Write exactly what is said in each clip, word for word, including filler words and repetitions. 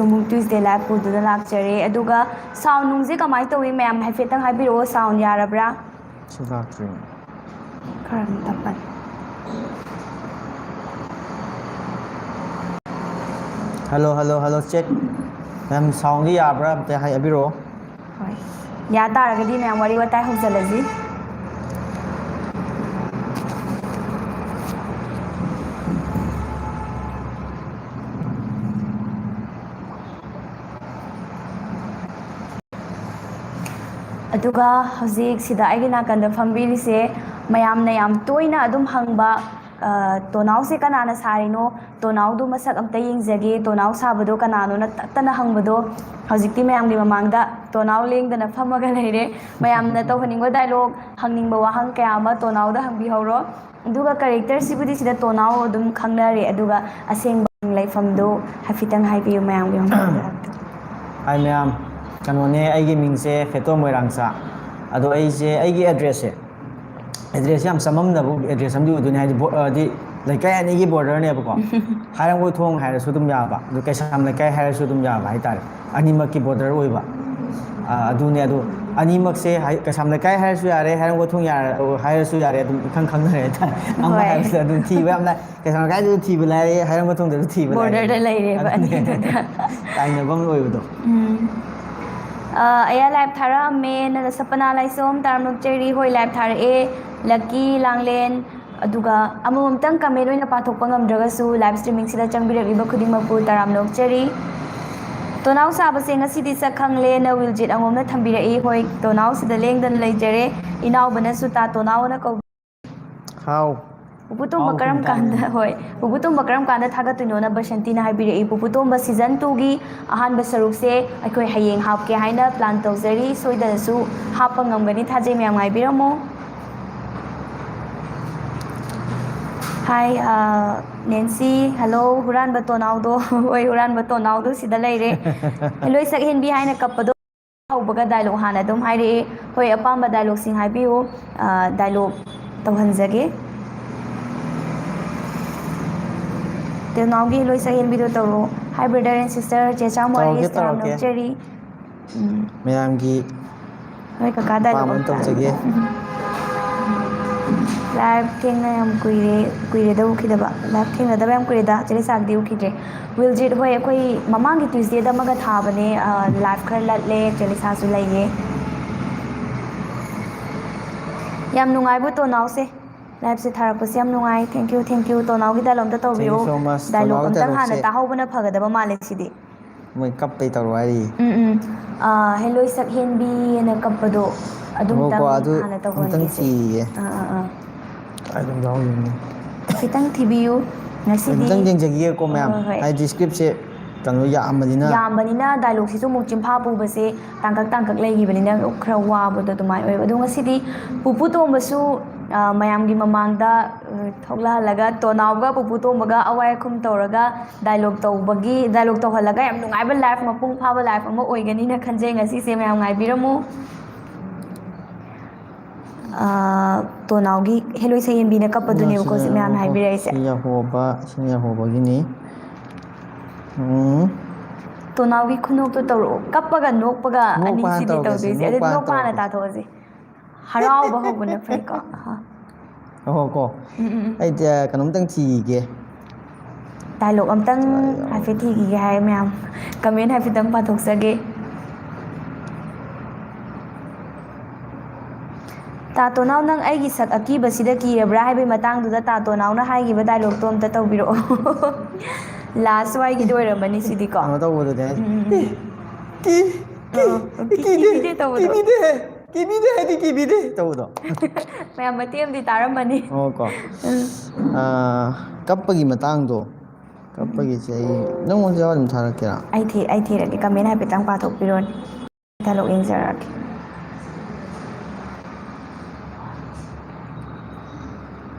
ꯑꯃꯨꯛ Tuesday live ꯄꯨꯗꯨꯅ ꯂꯥꯛꯆꯔꯦ꯫ ꯑꯗꯨꯒ sound ꯅꯨꯡꯁꯦ ꯀꯃꯥꯏꯅ ꯇꯧꯏ, ꯃꯌꯥꯝ ꯍꯥꯏꯐꯦꯠꯇꯪ ꯍꯥꯏꯕꯤꯔꯛꯑꯣ, sound ꯌꯥꯔꯕ꯭ꯔꯥ? ꯁꯤ ꯂꯥꯛꯇ꯭ꯔꯤ꯫ ꯈꯔ ꯑꯗꯨꯝ ꯇꯞꯄꯅꯤ꯫ Hello, hello, hello, check. Ma'am, soundꯗꯤ ꯌꯥꯕ꯭ꯔꯥ? ꯑꯝꯇ ꯍꯥꯏꯕꯤꯔꯛꯑꯣ꯫ ꯍꯣꯏ, ꯌꯥ ꯇꯥꯔꯒꯗꯤ ꯃꯌꯥꯝ ꯋꯥꯔꯤ ꯋꯥꯇꯥꯏ ꯍꯧꯖꯤꯜꯂꯁꯤ꯫ ꯑꯗꯨꯒ ꯍꯧꯖꯤꯛ ꯁꯤꯗ ꯑꯩꯒꯤ ꯅꯥꯀꯟꯗ ꯐꯝꯕꯤꯔꯤꯁꯦ ꯃꯌꯥꯝꯅ ꯌꯥꯝ ꯇꯣꯏꯅ ꯑꯗꯨꯝ ꯍꯪꯕ, ꯑ, "ꯇꯣꯅꯥꯎꯁꯦ ꯀꯅꯥꯅ ꯁꯥꯔꯤꯅꯣ? ꯇꯣꯅꯥꯎꯗꯣ ꯃꯁꯛ ꯑꯝꯇ ꯌꯦꯡꯖꯒꯦ, ꯇꯣꯅꯥꯎ ꯁꯥꯕꯗꯣ ꯀꯅꯥꯅꯣꯅ?" ꯇꯠꯇꯅ ꯍꯪꯕꯗꯣ ꯍꯧꯖꯤꯛꯇꯤ ꯃꯌꯥꯝꯒꯤ ꯃꯃꯥꯡꯗ ꯇꯣꯅꯥꯎ ꯂꯦꯡꯗꯅ ꯐꯝꯃꯒ ꯂꯩꯔꯦ꯫ ꯃꯌꯥꯝꯅ ꯇꯧꯍꯟꯅꯤꯡꯕ dialogue, ꯍꯪꯅꯤꯡꯕ ꯋꯥꯍꯪ ꯀꯌꯥ ꯑꯃ ꯇꯣꯅꯥꯎꯗ ꯍꯪꯕꯤꯍꯧꯔꯣ꯫ ꯑꯗꯨꯒ characterꯁꯤꯕꯨꯗꯤ ꯁꯤꯗ ꯇꯣꯅꯥꯎ ꯑꯗꯨꯝ ꯈꯪꯅꯔꯦ, ꯑꯗꯨꯒ ꯑꯁꯦꯡꯕ ꯂꯩꯐꯝꯗꯣ ꯍꯥꯏꯐꯦꯠꯇꯪ ꯍꯥꯏꯕꯤꯌꯨ ꯃꯌꯥꯝꯒꯤ ꯃꯃꯥꯡꯗ꯫ ꯍꯥꯏ ꯃꯌꯥꯝ, ꯀꯩꯅꯣꯅꯦ, ꯑꯩꯒꯤ ꯃꯤꯡꯁꯦ ꯐꯦꯇꯣꯝ ꯃꯣꯏꯔꯥꯡꯆꯥ꯫ ꯑꯗꯣ ꯑꯩꯁꯦ, ꯑꯩꯒꯤ addressꯁꯦ, addressꯁꯦ ꯌꯥꯝ ꯆꯃꯝꯅꯕ address ꯑꯃꯗꯤ ꯑꯣꯏꯗꯣꯏꯅꯦ, ꯍꯥꯏꯗꯤ ꯕꯣ-, ꯑꯗꯤ ꯂꯩꯀꯥꯏ ꯑꯅꯤꯒꯤ borderꯅꯦꯕꯀꯣ꯫ ꯍꯥꯏꯔꯪꯕꯣꯏ ꯊꯣꯡ ꯍꯥꯏꯔꯁꯨ ꯑꯗꯨꯝ ꯌꯥꯕ, ꯑꯗꯨ ꯀꯩꯁꯥꯝ ꯂꯩꯀꯥꯏ ꯍꯥꯏꯔꯁꯨ ꯑꯗꯨꯝ ꯌꯥꯕ ꯍꯥꯏꯇꯥꯔꯦ, ꯑꯅꯤꯃꯛꯀꯤ border ꯑꯣꯏꯕ꯫ ꯑ, ꯑꯗꯨꯅꯦ꯫ ꯑꯗꯣ ꯑꯅꯤꯃꯛꯁꯦ ꯍꯥꯏ-, ꯀꯩꯁꯥꯝ ꯂꯩꯀꯥꯏ ꯍꯥꯏꯔꯁꯨ ꯌꯥꯔꯦ, ꯍꯥꯏꯔꯪꯕꯣꯏ ꯊꯣꯡ ꯌꯥꯔ-, ꯍꯥꯏꯔꯁꯨ ꯌꯥꯔꯦ, ꯑꯗꯨꯝ ꯏꯈꯪ ꯈꯪꯅꯔꯦ ꯍꯥꯏꯇꯥꯔꯦ꯫ ꯑꯃ ꯍꯣꯏ꯫ ꯍꯥꯏꯕꯁꯤꯗ ꯑꯗꯨꯝ ꯊꯤꯕ ꯌꯥꯝꯅ, ꯀꯩꯁꯥꯝ ꯂꯩꯀꯥꯏꯗꯁꯨ ꯊꯤꯕ ꯂꯥꯏꯔꯦ, ꯍꯥꯏꯔꯪꯕꯣꯏ ꯊꯣꯡꯗꯁꯨ ꯊꯤꯕ ꯂꯥꯏꯔꯦ꯫ Borderꯗ ꯂꯩꯔꯦꯕ ꯑꯗꯨꯅꯦ꯫ ꯑꯅꯤꯗꯨꯗ꯫ ꯇꯥꯏꯅꯕ ꯑꯃ ꯑꯣꯏꯕꯗꯣ꯫ ꯎꯝ꯫ ꯑ, ꯑꯌꯥ live ꯊꯥꯔꯛꯑꯝꯃꯦ, ꯅꯪꯅ ꯁꯄꯅꯥ ꯂꯥꯏꯁꯣꯝ ꯇꯔꯥꯝꯅ ꯆꯦꯔꯤ ꯍꯣꯏ live ꯊꯥꯔꯛꯑꯦ, ꯂꯛꯀꯤ ꯂꯥꯡꯂꯦꯟ, ꯑꯗꯨꯒ ꯑꯃꯃꯝꯇꯪ comment ꯑꯣꯏꯅ ꯄꯥꯊꯣꯛꯄ ꯉꯝꯗ꯭ꯔꯒꯁꯨ live streamingꯁꯤꯗ ꯆꯪꯕꯤꯔꯛꯂꯤꯕ ꯈꯨꯗꯤꯡꯃꯛꯄꯨ ꯇꯔꯥꯝꯅ ꯑꯣꯛꯆꯔꯤ꯫ ꯇꯣꯅꯥꯎ ꯁꯥꯕꯁꯦ ꯉꯁꯤꯗꯤ ꯁꯛ ꯈꯪꯂꯦ, ꯅ ꯋꯤꯜꯖꯤꯠ ꯑꯉꯣꯝꯅ ꯊꯝꯕꯤꯔꯛꯏ꯫ ꯍꯣꯏ, ꯇꯣꯅꯥꯎꯁꯤꯗ ꯂꯦꯡꯗꯅ ꯂꯩꯖꯔꯦ꯫ ꯏꯅꯥꯎꯕꯅꯁꯨ ꯇꯥ ꯇꯣꯅꯥꯎꯅ ꯀꯧꯕꯤ꯫ ꯍꯥꯎ꯫ ꯄꯨꯄꯨ ꯇꯣꯝꯕ ꯍꯥꯎ, ꯀꯔꯝ ꯍꯤꯡꯆꯥꯕꯤ꯫ ꯀꯥꯟꯗ, ꯍꯣꯏ, ꯄꯨꯄꯨ ꯇꯣꯝꯕ ꯀꯔꯝ ꯀꯥꯟꯗ ꯊꯥꯒꯠꯇꯣꯏꯅꯣꯅ ꯕꯁꯟꯇꯤꯅ ꯍꯥꯏꯕꯤꯔꯛꯏ꯫ ꯄꯨꯄꯨ ꯇꯣꯝꯕ season twoꯒꯤ ꯑꯍꯥꯟꯕ ꯁꯔꯨꯛꯁꯦ ꯑꯩꯈꯣꯏ ꯍꯌꯦꯡ ꯍꯥꯞꯀꯦ ꯍꯥꯏꯅ plan ꯇꯧꯖꯔꯤ꯫ ꯁꯣꯏꯗꯅꯁꯨ ꯍꯥꯞꯄ ꯉꯝꯒꯅꯤ꯫ ꯊꯥꯖꯩ, ꯃꯌꯥꯝ ꯉꯥꯏꯕꯤꯔꯝꯃꯣ꯫ Hi, ꯑ, ꯅꯦꯟꯁꯤ, hello, ꯍꯨꯔꯥꯟꯕ ꯇꯣꯅꯥꯎꯗꯣ꯫ ꯍꯣꯏ, ꯍꯨꯔꯥꯟꯕ ꯇꯣꯅꯥꯎꯗꯣ ꯁꯤꯗ ꯂꯩꯔꯦ꯫ ꯍꯦꯂꯣꯏ ꯁꯛꯍꯦꯟꯕꯤ ꯍꯥꯏꯅ ꯀꯞꯄꯗꯣ꯫ ꯍꯧꯕꯒ dialogue ꯍꯥꯟꯅ ꯑꯗꯨꯝ ꯍꯥꯏꯔꯛꯑꯦ꯫ ꯍꯣꯏ, ꯑꯄꯥꯝꯕ dialogueꯁꯤꯡ ꯍꯥꯏꯕꯤꯌꯨ꯫ ꯑ, dialogue ꯇꯧꯍꯟꯖꯒꯦ꯫ ꯇꯣꯅꯥꯎꯒꯤ ꯍꯦꯂꯣꯏ ꯁꯛꯍꯦꯟꯕꯤꯗꯣ ꯇꯧꯔꯣ꯫ Hi brother and sister, ꯆꯦ ꯆꯥꯝ ꯋꯥꯔꯤ ꯇꯧꯔꯛꯀꯦ, ꯇꯧꯔꯛꯀꯦ꯫ ꯅꯣꯛꯆꯔꯤ꯫ ꯎꯝ꯫ ꯃꯌꯥꯝꯒꯤ ꯍꯣꯏ ꯀꯀꯥ, dialogue ꯑꯄꯥꯝꯕ ꯑꯝꯇ ꯇꯧꯖꯒꯦ꯫ Live ꯊꯦꯡꯅ ꯌꯥꯝ ꯀꯨꯏꯔꯦ, ꯀꯨꯏꯔꯦꯗ ꯎꯈꯤꯗꯕ꯫ Live ꯊꯦꯡꯅꯗꯕ ꯌꯥꯝ ꯀꯨꯏꯔꯦꯗ, ꯆꯦ ꯂꯤꯁꯥꯒꯗꯤ ꯎꯈꯤꯗ꯭ꯔꯦ꯫ ꯋꯤꯜꯖꯤꯠ, ꯍꯣꯏ, ꯑꯩꯈꯣꯏ ꯃꯃꯥꯡꯒꯤ Tuesdayꯗ ꯑꯃꯒ ꯊꯥꯕꯅꯦ, ꯑ, live ꯈꯔ ꯂꯠꯂꯦ, ꯆꯦ ꯂꯤꯁꯥꯁꯨ ꯂꯩꯌꯦ꯫ ꯌꯥꯝ ꯅꯨꯡꯉꯥꯏꯕꯨ ꯇꯣꯅꯥꯎꯁꯦ꯫ Liveꯁꯦ ꯊꯥꯔꯛꯄꯁꯦ ꯌꯥꯝ ꯅꯨꯡꯉꯥꯏ꯫ Thank you, thank you꯫ ꯇꯣꯅꯥꯎꯒꯤ dialogue ꯑꯝꯇ ꯇꯧꯕꯤꯔꯛꯑꯣ꯫ Thank you so much꯫ Dialogue ꯇꯣꯅꯥꯎꯒꯤ ꯑꯝꯇꯪ ꯍꯥꯟꯅ dialogueꯁꯦ ꯇꯥꯍꯧꯕꯅ ꯐꯒꯗꯕ ꯃꯥꯜꯂꯦ ꯁꯤꯗꯤ꯫ ꯃꯣꯏ ꯀꯞꯄꯩ ꯇꯧꯔꯣ ꯍꯥꯏꯔꯤ꯫ ꯎꯝ, ꯎꯝ꯫ ꯑꯥ, ꯍꯦꯂꯣꯏ ꯁꯛꯍꯦꯟꯕꯤꯑꯅ ꯀꯞꯄꯗꯣ ꯑꯗꯨꯝꯇꯪ ꯉꯥꯏꯈꯣꯀꯣ, ꯑꯗꯨ ꯍꯥꯟꯅ ꯑꯝꯇꯪ ꯇꯧꯍꯟꯒꯦꯁꯦ꯫ ꯊꯤꯒꯦ꯫ ꯑꯥ, ꯑꯥ, ꯑꯥ꯫ ꯑꯗꯨꯝ ꯌꯥꯎꯔꯤꯅꯦ꯫ ꯈꯤꯇꯪ ꯊꯤꯕꯤꯌꯨ꯫ ꯉꯁꯤꯗꯤ ꯈꯤꯇꯪ ꯌꯦꯡꯖꯈꯤꯒꯦꯀꯣ ꯃꯌꯥꯝ꯫ ꯍꯣꯏ, ꯍꯣꯏ꯫ ꯍꯥꯏꯗꯤ scriptꯁꯦ ꯀꯩꯅꯣ ꯌꯥꯝꯕꯅꯤꯅ꯫ ꯌꯥꯝꯕꯅꯤꯅ dialogueꯁꯤꯁꯨ ꯑꯃꯨꯛ ꯆꯤꯟꯐꯥ ꯄꯨꯕꯁꯦ ꯇꯥꯡꯀꯛ ꯇꯥꯡꯀꯛ ꯂꯩꯈꯤꯕꯅꯤꯅ ꯈꯔ ꯋꯥꯕꯗꯣ ꯑꯗꯨꯃꯥꯏꯅ ꯑꯣꯏꯕ꯫ ꯑꯗꯣ ꯉꯁꯤꯗꯤ ꯄꯨꯄꯨ ꯇꯣꯝꯕꯁꯨ, ꯑ, ꯃꯌꯥꯝꯒꯤ ꯃꯃꯥꯡꯗ, ꯑ, ꯊꯣꯛꯂꯛꯍꯜꯂꯒ ꯇꯣꯅꯥꯎꯒ ꯄꯨꯄꯨ ꯇꯣꯝꯕꯒ ꯑꯋꯥꯏ ꯑꯈꯨꯝ ꯇꯧꯔꯒ dialogue ꯇꯧꯕꯒꯤ, dialogue ꯇꯧꯍꯜꯂꯒ ꯌꯥꯝ ꯅꯨꯡꯉꯥꯏꯕ live, ꯃꯄꯨꯡ ꯐꯥꯕ live ꯑꯃ ꯑꯣꯏꯒꯅꯤꯅ ꯈꯟꯖꯩ ꯉꯁꯤꯁꯦ꯫ ꯃꯌꯥꯝ ꯉꯥꯏꯕꯤꯔꯝꯃꯨ꯫ ꯑ, ꯇꯣꯅꯥꯎꯒꯤ ꯍꯦꯂꯣꯏ ꯁꯛꯍꯦꯟꯕꯤꯅ ꯀꯞꯄꯗꯨꯅꯦꯕꯀꯣ ꯁꯤ ꯃꯌꯥꯝꯅ ꯍꯥꯏꯕꯤꯔꯛꯏꯁꯦ꯫ ꯁꯤ ꯌꯥꯍꯣꯕ, ꯁꯤ ꯌꯥꯍꯣꯕꯒꯤꯅꯤ꯫ ꯎꯝ꯫ ꯇꯣꯅꯥꯎꯒꯤ ꯈꯨꯅꯣꯛꯇꯣ ꯇꯧꯔꯛꯑꯣ꯫ ꯀꯞꯄꯒ ꯅꯣꯛꯄꯒ ꯅꯣꯛꯄ ꯍꯥꯟꯅ ꯑꯅꯤꯁꯤꯅꯦ ꯇꯧꯔꯛꯀꯦꯁꯦ, ꯇꯧꯗꯣꯏꯁꯦ꯫ ꯑꯗꯨ ꯅꯣꯛꯄ ꯍꯥꯟꯅ ꯅꯣꯛꯄ ꯍꯥꯟꯅ ꯇꯧꯔꯛꯀꯦꯁꯦ꯫ ꯇꯥꯊꯣꯛꯑꯁꯦ꯫ ꯍꯔꯥꯎꯕ ꯍꯧꯕꯅ ꯐꯩꯀꯣ꯫ ꯑꯍꯥ꯫ ꯑꯍꯣ ꯀꯣ꯫ ꯎꯝ, ꯎꯝ, ꯎꯝ꯫ ꯑꯩ, ꯑ, ꯀꯩꯅꯣꯝꯇꯪ ꯊꯤꯒꯦ꯫ Dialogue ꯑꯝꯇꯪ ꯀꯥꯏ ꯌꯥꯎꯔꯦ? ꯍꯥꯏꯐꯦꯠ ꯊꯤꯈꯤꯒꯦ ꯍꯥꯏ ꯃꯌꯥꯝ꯫ Comment ꯍꯥꯏꯐꯦꯠꯇꯪ ꯄꯥꯊꯣꯛꯆꯒꯦ꯫ ꯇꯥ ꯇꯣꯅꯥꯎ, ꯅꯪ ꯑꯩꯒꯤ ꯁꯛ ꯑꯀꯤꯕꯁꯤꯗ ꯀꯤꯔꯕ꯭ꯔꯥ ꯍꯥꯏꯕꯒꯤ ꯃꯇꯥꯡꯗꯨꯗ ꯇꯥ ꯇꯣꯅꯥꯎꯅ ꯍꯥꯏꯈꯤꯕ dialogueꯇꯣ ꯑꯝꯇ ꯇꯧꯕꯤꯔꯛꯑꯣ꯫ Last ꯋꯥꯏꯒꯤꯗꯣ ꯑꯣꯏꯔꯝꯃꯅꯤ ꯁꯤꯗꯤꯀꯣ꯫ ꯀꯩꯅꯣ ꯇꯧꯕꯗꯨꯅꯦ꯫ ꯎꯝ, ꯎꯝ, ꯎꯝ꯫ ꯀꯤ-, ꯀꯤ-, ꯑꯣ, ꯑꯣ, ꯀꯤ-, ꯀꯤꯗꯦ, ꯀꯤꯕꯤꯗꯦ ꯇꯧꯕꯗꯣ꯫ ꯀꯤꯕꯤꯗꯦ, ꯀꯤꯕꯤꯗꯦ ꯍꯥꯏꯗꯤ ꯀꯤꯕꯤꯗꯦ ꯇꯧꯕꯗꯣ꯫ ꯃꯌꯥꯝ ꯃꯇꯦꯛ ꯑꯃꯗꯤ ꯇꯥꯔꯝꯃꯅꯤ꯫ ꯑꯣ ꯀꯣ꯫ ꯎꯝ꯫ ꯑꯥ, ꯀꯞꯄꯒꯤ ꯃꯇꯥꯡꯗꯣ, ꯎꯝ, ꯎꯝ꯫ ꯀꯞꯄꯒꯤꯁꯦ ꯑꯩ ꯅꯪꯉꯣꯟꯗ ꯌꯥꯎꯔ ꯑꯗꯨꯝ ꯊꯥꯔꯛꯀꯦꯔꯥ? ꯑꯩ ꯊꯤ-, ꯑꯩ ꯊꯤꯔꯒꯦ, comment ꯍꯥꯏꯐꯦꯠꯇꯪ ꯄꯥꯊꯣꯛꯄꯤꯔꯣꯅꯦ꯫ Dialogue ꯌꯦꯡꯖꯔꯛꯀꯦ꯫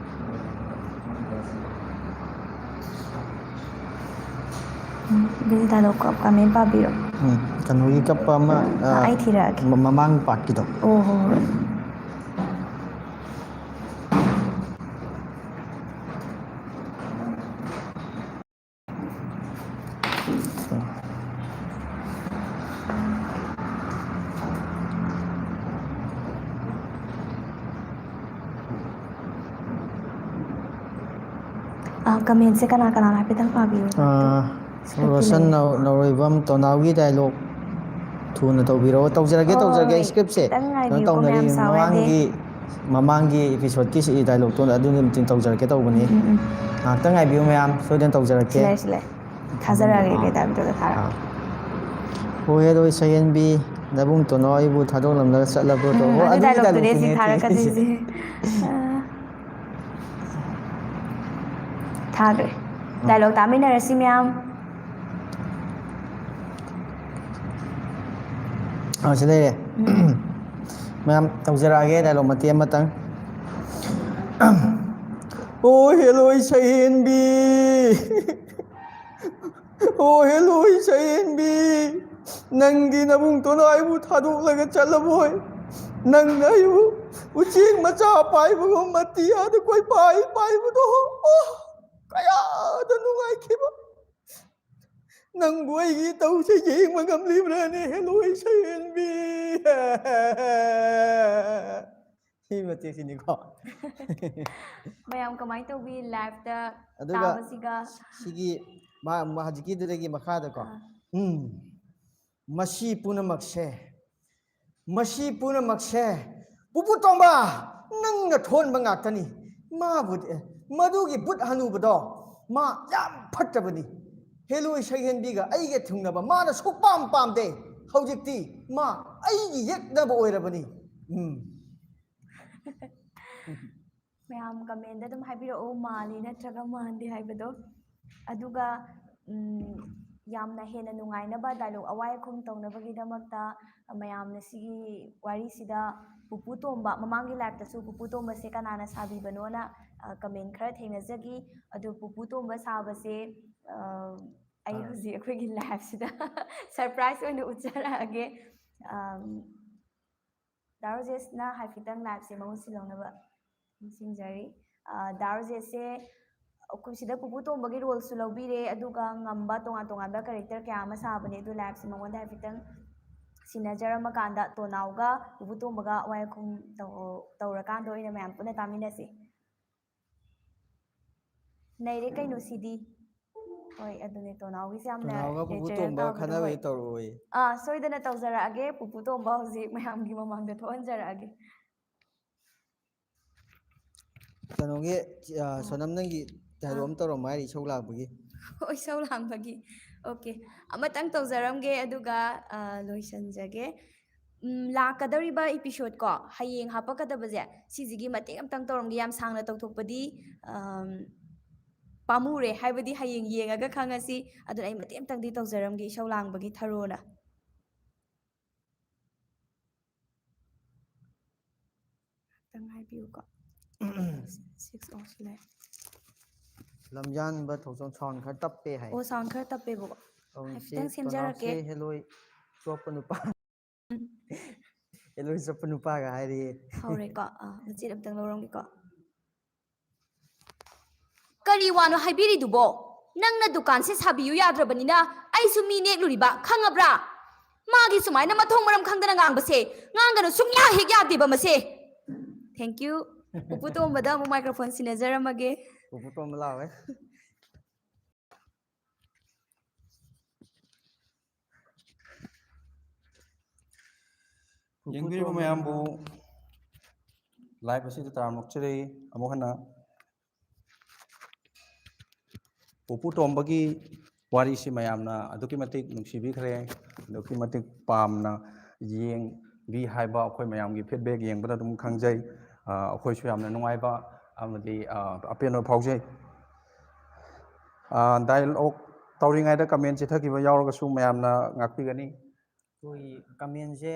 ꯎꯝ, ꯑꯗꯨꯗꯤ dialogue ꯀ-, comment ꯄꯥꯕꯤꯔꯣ꯫ ꯎꯝ, ꯀꯩꯅꯣꯒꯤ ꯀꯞꯄ ꯑꯃ, ꯑ, ꯑ, ꯑꯩ ꯊꯤꯔꯛꯑꯒꯦ꯫ ꯃ-, ꯃꯃꯥꯡ partꯀꯤꯗꯣ꯫ ꯑꯣ, ꯍꯣꯏ, ꯍꯣꯏ꯫ ꯀꯃꯦꯟꯁꯦ ꯀꯅꯥ ꯀꯅꯥꯅꯣ ꯍꯥꯏꯐꯦꯠꯇꯪ ꯄꯥꯕꯤꯌꯨ꯫ ꯔꯣꯁꯟ ꯅꯧꯔꯣꯏꯕꯝ ꯇꯣꯅꯥꯎꯒꯤ ꯗꯥꯏꯂꯣꯛ ꯊꯨꯅ ꯇꯧꯕꯤꯔꯛꯑꯣ꯫ ꯇꯧꯖꯔꯒꯦ ꯇꯧꯖꯔꯒꯦ꯫ ꯑꯩ ꯁ꯭ꯀ꯭ꯔꯤꯞꯁꯦ ꯀꯩꯅꯣ ꯇꯧꯅꯔꯤ꯫ ꯃꯃꯥꯡꯒꯤ ꯃꯃꯥꯡꯒꯤ ꯑꯦꯄꯤꯁꯣꯗꯀꯤ ꯗꯥꯏꯂꯣꯛꯇꯣ ꯑꯗꯨ ꯅꯨꯃꯤꯠꯇ ꯇꯧꯖꯔꯛꯀꯦ ꯇꯧꯕꯅꯤ꯫ ꯉꯥꯏꯍꯥꯛꯇꯪ ꯉꯥꯏꯕꯤꯌꯨ ꯃꯌꯥꯝ, ꯁꯣꯏꯗꯅ ꯇꯧꯖꯔꯛꯀꯦ꯫ ꯊꯥꯖꯔꯛꯑꯒꯦ ꯀꯩ ꯇꯥꯏꯞꯇ ꯊꯥꯔꯛꯑꯣ꯫ ꯍꯣꯏ ꯑꯗꯣ ꯁꯌꯦꯟꯕꯤ, ꯅꯕꯨꯡ ꯇꯣꯅꯣ ꯑꯩꯕꯨ ꯊꯥꯗꯣꯛꯂꯝꯂꯒ ꯆꯠꯂꯕ꯭ꯔꯣ? ꯎꯝ, ꯑꯣ, ꯑꯗꯨ ꯑꯗꯨꯒꯤ ꯗꯥꯏꯂꯣꯛꯇꯨꯅꯦ ꯁꯤ ꯗꯥꯏꯂꯣꯛꯇꯨꯅꯦ꯫ ꯊꯥꯔꯛꯀꯗꯣꯏꯁꯦ꯫ ꯊꯥꯈ꯭ꯔꯦ꯫ ꯗꯥꯏꯂꯣꯛ ꯇꯥꯃꯤꯟꯅꯔꯁꯤ ꯃꯌꯥꯝ꯫ ꯑꯥ, ꯁꯤ ꯂꯩꯔꯦ꯫ ꯃꯌꯥꯝ ꯇꯧꯖꯔꯛꯑꯒꯦ ꯗꯥꯏꯂꯣꯛ ꯃꯇꯦꯛ ꯑꯃꯇꯪ꯫ ꯑꯣ ꯍꯦꯂꯣꯏ ꯁꯍꯦꯟꯕꯤ, ꯑꯣ ꯍꯦꯂꯣꯏ ꯁꯍꯦꯟꯕꯤ, ꯅꯪꯗꯤ ꯅꯕꯨꯡ ꯇꯣꯅꯥꯏꯕꯨ ꯊꯥꯗꯣꯛꯂꯒ ꯆꯠꯂꯕꯣꯏ? ꯅꯪꯅ ꯑꯩꯕꯨ ꯎꯆꯦꯛ ꯃꯆꯥ ꯄꯥꯏꯕꯒꯨꯝ ꯃꯇꯤꯌꯥꯗ ꯀꯣꯏꯄꯥꯏ ꯄꯥꯏꯕꯗꯣ, ꯑꯣ, ꯀꯌꯥꯗ ꯅꯨꯡꯉꯥꯏꯈꯤꯕ! ꯅꯪꯕꯨ ꯑꯩꯒꯤ ꯇꯧꯁꯦ ꯌꯦꯡꯕ ꯉꯝꯂꯤꯕ꯭ꯔꯥꯅꯦ, ꯍꯦꯂꯣꯏ ꯁꯍꯦꯟꯕꯤ? ꯁꯤ ꯃꯇꯦꯛꯁꯤꯅꯤꯀꯣ꯫ ꯃꯌꯥꯝ ꯀꯃꯥꯏꯅ ꯇꯧꯕꯤ ꯂꯥꯏꯐꯇ ꯑꯗꯨꯒ ꯇꯥꯕꯁꯤꯒ? ꯁꯤꯒꯤ ꯃꯥ ꯃꯥ ꯍꯧꯖꯤꯛꯀꯤꯗꯨꯗꯒꯤ ꯃꯈꯥꯗꯀꯣ꯫ ꯑꯥ꯫ ꯎꯝ꯫ ꯃꯁꯤ ꯄꯨꯝꯅꯃꯛꯁꯦ, ꯃꯁꯤ ꯄꯨꯝꯅꯃꯛꯁꯦ ꯄꯨꯄꯨ ꯇꯣꯝꯕ, ꯅꯪꯅ ꯊꯣꯟꯕ ꯉꯥꯛꯇꯅꯤ꯫ ꯃꯥꯕꯨꯗꯤ, ꯑꯦ, ꯃꯗꯨꯒꯤ ꯕꯨꯠ ꯍꯅꯨꯕꯗꯣ ꯃꯥ ꯌꯥꯝ ꯐꯠꯇꯕꯅꯤ꯫ ꯍꯦꯂꯣꯏ ꯁꯩꯍꯦꯟꯕꯤꯒ ꯑꯩꯒ ꯊꯨꯡꯅꯕ ꯃꯥꯅ ꯁꯨꯛꯄꯥꯝ ꯄꯥꯝꯗꯦ꯫ ꯍꯧꯖꯤꯛꯇꯤ ꯃꯥ ꯑꯩꯒꯤ ꯌꯦꯛꯅꯕ ꯑꯣꯏꯔꯕꯅꯤ꯫ ꯎꯝ꯫ ꯃꯌꯥꯝ ꯀꯃꯦꯟꯗ ꯑꯗꯨꯝ ꯍꯥꯏꯕꯤꯔꯛꯑꯣ, ꯃꯥꯜꯂꯤ ꯅꯠꯇ꯭ꯔꯒ ꯃꯥꯟꯗꯦ ꯍꯥꯏꯕꯗꯣ꯫ ꯑꯗꯨꯒ, ꯎꯝ, ꯌꯥꯝꯅ ꯍꯦꯟꯅ ꯅꯨꯡꯉꯥꯏꯅꯕ ꯗꯥꯏꯂꯣꯛ ꯑꯋꯥꯏ ꯑꯈꯨꯝ ꯇꯧꯅꯕꯒꯤꯗꯃꯛꯇ ꯃꯌꯥꯝꯅ ꯁꯤꯒꯤ ꯋꯥꯔꯤꯁꯤꯗ ꯄꯨꯄꯨ ꯇꯣꯝꯕ, ꯃꯃꯥꯡꯒꯤ ꯂꯥꯏꯐꯇꯁꯨ ꯄꯨꯄꯨ ꯇꯣꯝꯕꯁꯦ ꯀꯅꯥꯅ ꯁꯥꯕꯤꯕꯅꯣꯅ, ꯑ, ꯀꯃꯦꯟ ꯈꯔ ꯊꯦꯡꯅꯖꯈꯤ꯫ ꯑꯗꯨ ꯄꯨꯄꯨ ꯇꯣꯝꯕ ꯁꯥꯕꯁꯦ, ꯑ, ꯑꯩ ꯑꯥ꯫ ꯍꯧꯖꯤꯛ ꯑꯩꯈꯣꯏꯒꯤ ꯂꯥꯏꯐꯁꯤꯗ ꯁꯔꯄ꯭ꯔꯥꯏꯖ ꯑꯣꯏꯅ ꯎꯠꯆꯔꯛꯑꯒꯦ꯫ ꯑꯝ, ꯗꯥ ꯔꯣꯖꯦꯁꯅ ꯍꯥꯏꯐꯦꯠꯇꯪ ꯂꯥꯏꯐꯁꯦ ꯃꯍꯨꯠ ꯁꯤꯜꯍꯧꯅꯕ ꯅꯤꯡꯁꯤꯡꯖꯔꯤ꯫ ꯑ, ꯗꯥ ꯔꯣꯖꯦꯁꯁꯦ ꯑꯩꯈꯣꯏ ꯁꯤꯗ ꯄꯨꯄꯨ ꯇꯣꯝꯕꯒꯤ ꯔꯣꯜꯁꯨ ꯂꯧꯕꯤꯔꯦ, ꯑꯗꯨꯒ ꯉꯝꯕ ꯇꯣꯉꯥꯟ ꯇꯣꯉꯥꯟꯕ ꯀꯦꯔꯦꯛꯇꯔ ꯀꯌꯥ ꯑꯃ ꯁꯥꯕꯅꯦ꯫ ꯑꯗꯨ ꯂꯥꯏꯐꯁꯦ ꯃꯉꯣꯟꯗ ꯍꯥꯏꯐꯦꯠꯇꯪ ꯁꯤꯟꯅꯖꯔꯝꯃꯀꯥꯟꯗ ꯇꯣꯅꯥꯎꯒ ꯄꯨꯄꯨ ꯇꯣꯝꯕꯒ ꯋꯥꯏꯈꯨꯝ ꯇꯧ-, ꯇꯧꯔꯀꯥꯟꯗ ꯑꯣꯏꯅ ꯃꯌꯥꯝ ꯄꯨꯟꯅ ꯇꯥꯃꯤꯟꯅꯁꯤ꯫ ꯅꯩꯔꯦ ꯀꯩꯅꯣ ꯁꯤꯗꯤ꯫ ꯍꯣꯏ, ꯑꯗꯨꯅꯦ, ꯇꯣꯅꯥꯎꯒꯤꯁꯦ ꯌꯥꯝꯅ ꯇꯣꯅꯥꯎꯒ ꯄꯨꯄꯨ natural ꯇꯣꯝꯕ ꯇꯥꯕꯗꯣ, ꯈꯟꯅꯕꯒꯤ ꯍꯣꯏ꯫ ꯇꯧꯔꯛꯑꯣꯌꯦ꯫ ꯑꯥ, ꯁꯣꯏꯗꯅ ꯇꯧꯖꯔꯛꯑꯒꯦ꯫ ꯄꯨꯄꯨ ꯇꯣꯝꯕ ꯍꯧꯖꯤꯛ ꯃꯌꯥꯝꯒꯤ ꯃꯃꯥꯡꯗ ꯊꯣꯛꯍꯟꯖꯔꯛꯑꯒꯦ꯫ ꯀꯩꯅꯣꯒꯤ, ꯑ, ꯁꯣꯅꯝ, ꯅꯪꯒꯤ dialogue ꯑꯃ ꯇꯧꯔꯝꯃꯣ ꯍꯥꯏꯔꯤ, ꯏꯁꯧ ꯂꯥꯡꯕꯒꯤ꯫ ꯍꯣꯏ, ꯏꯁꯧ ꯂꯥꯡꯕꯒꯤ꯫ Okay, ꯑꯃꯇꯪ ꯇꯧꯖꯔꯝꯒꯦ, ꯑꯗꯨꯒ, ꯑ, ꯂꯣꯏꯁꯤꯟꯖꯒꯦ꯫ ꯎꯝ, ꯂꯥꯛꯀꯗꯧꯔꯤꯕ episode ꯀꯣ, ꯍꯌꯦꯡ ꯍꯥꯄꯛꯀꯗꯕꯁꯦ, ꯁꯤꯁꯤꯒꯤ ꯃꯇꯦꯛ ꯑꯃꯇꯪ ꯇꯧꯔꯝꯒꯦ꯫ ꯌꯥꯝ ꯁꯥꯡꯅ ꯇꯧꯊꯣꯛꯄꯗꯤ, ꯑꯝ, ꯄꯥꯝꯃꯨꯔꯦ, ꯍꯥꯏꯕꯗꯤ ꯍꯌꯦꯡ ꯌꯦꯡꯉꯒ ꯈꯪꯉꯁꯤ꯫ ꯑꯗꯨꯅ ꯑꯩ ꯃꯇꯦꯛ ꯑꯃꯇꯪꯗꯤ ꯇꯧꯖꯔꯝꯒꯦ, ꯏꯁꯧ ꯂꯥꯡꯕꯒꯤ ꯊꯔꯣꯅ꯫ ꯉꯥꯏꯍꯥꯛꯇꯪ ꯉꯥꯏꯕꯤꯌꯨꯀꯣ꯫ Six ꯑꯣ, ꯁꯤ ꯂꯩꯔꯦ꯫ ꯂꯝꯖꯥꯟꯕ ꯊꯣꯛꯆꯣꯝ, sound ꯈꯔ ꯇꯞꯄꯦ ꯍꯥꯏ꯫ ꯑꯣ, sound ꯈꯔ ꯇꯞꯄꯦꯕꯀꯣ꯫ ꯑꯃꯨꯛ ꯍꯥꯏꯐꯦꯠꯇꯪ ꯁꯤ ꯁꯦꯝꯖꯔꯛꯀꯦ꯫ ꯇꯣꯅꯥꯎꯁꯦ ꯍꯦꯂꯣꯏ ꯆꯣꯞꯄ ꯅꯨꯄꯥ꯫ ꯍꯦꯂꯣꯏ ꯆꯣꯞꯄ ꯅꯨꯄꯥꯒ ꯍꯥꯏꯔꯤꯌꯦ꯫ ꯍꯧꯔꯦꯀꯣ꯫ ꯑꯥ, ꯃꯆꯦꯠ ꯑꯝꯇꯪ ꯂꯧꯔꯝꯒꯦꯀꯣ꯫ ꯀꯔꯤ ꯋꯥꯅꯣ ꯍꯥꯏꯕꯤꯔꯤꯗꯨꯕꯣ? ꯅꯪꯅ ꯗꯨꯀꯥꯟꯁꯦ ꯁꯥꯕꯤꯌꯨ ꯌꯥꯗ꯭ꯔꯕꯅꯤꯅ ꯑꯩꯁꯨ ꯃꯤ ꯅꯦꯛꯂꯨꯔꯤꯕ, ꯈꯪꯉꯕ꯭ꯔꯥ? ꯃꯥꯒꯤ ꯁꯨꯃꯥꯏꯅ ꯃꯊꯣꯡ ꯃꯔꯝ ꯈꯪꯗꯅ ꯉꯥꯡꯕꯁꯦ ꯉꯥꯡꯒꯅꯨ, ꯁꯨꯡꯌꯥ ꯍꯦꯛ ꯌꯥꯗꯦꯕ ꯃꯁꯦ꯫ Thank you꯫ ꯄꯨꯄꯨ ꯇꯣꯝꯕꯗ ꯑꯃꯨꯛ microphone ꯁꯤꯟꯅꯖꯔꯝꯃꯒꯦ꯫ ꯄꯨꯄꯨ ꯇꯣꯝꯕ ꯂꯥꯎꯋꯦ꯫ ꯄꯨꯄꯨ ꯌꯦꯡꯕꯤꯔꯤꯕ ꯇꯣꯝꯕ ꯃꯌꯥꯝꯕꯨ live ꯑꯁꯤꯗ ꯇꯔꯥꯝꯅ ꯑꯣꯛꯆꯔꯤ꯫ ꯑꯃꯨꯛ ꯍꯟꯅ ꯄꯨꯄꯨ ꯇꯣꯝꯕꯒꯤ ꯋꯥꯔꯤꯁꯤ ꯃꯌꯥꯝꯅ ꯑꯗꯨꯛꯀꯤ ꯃꯇꯤꯛ ꯅꯨꯡꯁꯤꯕꯤꯈ꯭ꯔꯦ, ꯑꯗꯨꯛꯀꯤ ꯃꯇꯤꯛ ꯄꯥꯝꯅ ꯌꯦꯡꯕꯤ ꯍꯥꯏꯕ ꯑꯩꯈꯣꯏ ꯃꯌꯥꯝꯒꯤ feedback ꯌꯦꯡꯕꯗ ꯑꯗꯨꯝ ꯈꯪꯖꯩ꯫ ꯑ, ꯑꯩꯈꯣꯏꯁꯨ ꯌꯥꯝꯅ ꯅꯨꯡꯉꯥꯏꯕ ꯑꯃꯗꯤ, ꯑ, ꯑꯄꯦꯟꯕ ꯐꯥꯎꯖꯩ꯫ ꯑ, dialogue ꯇꯧꯔꯤꯉꯩꯗ comment ꯆꯤꯊꯈꯤꯕ ꯌꯥꯎꯔꯒꯁꯨ ꯃꯌꯥꯝꯅ ꯉꯥꯛꯄꯤꯒꯅꯤ꯫ ꯑꯩꯈꯣꯏꯒꯤ commentꯁꯦ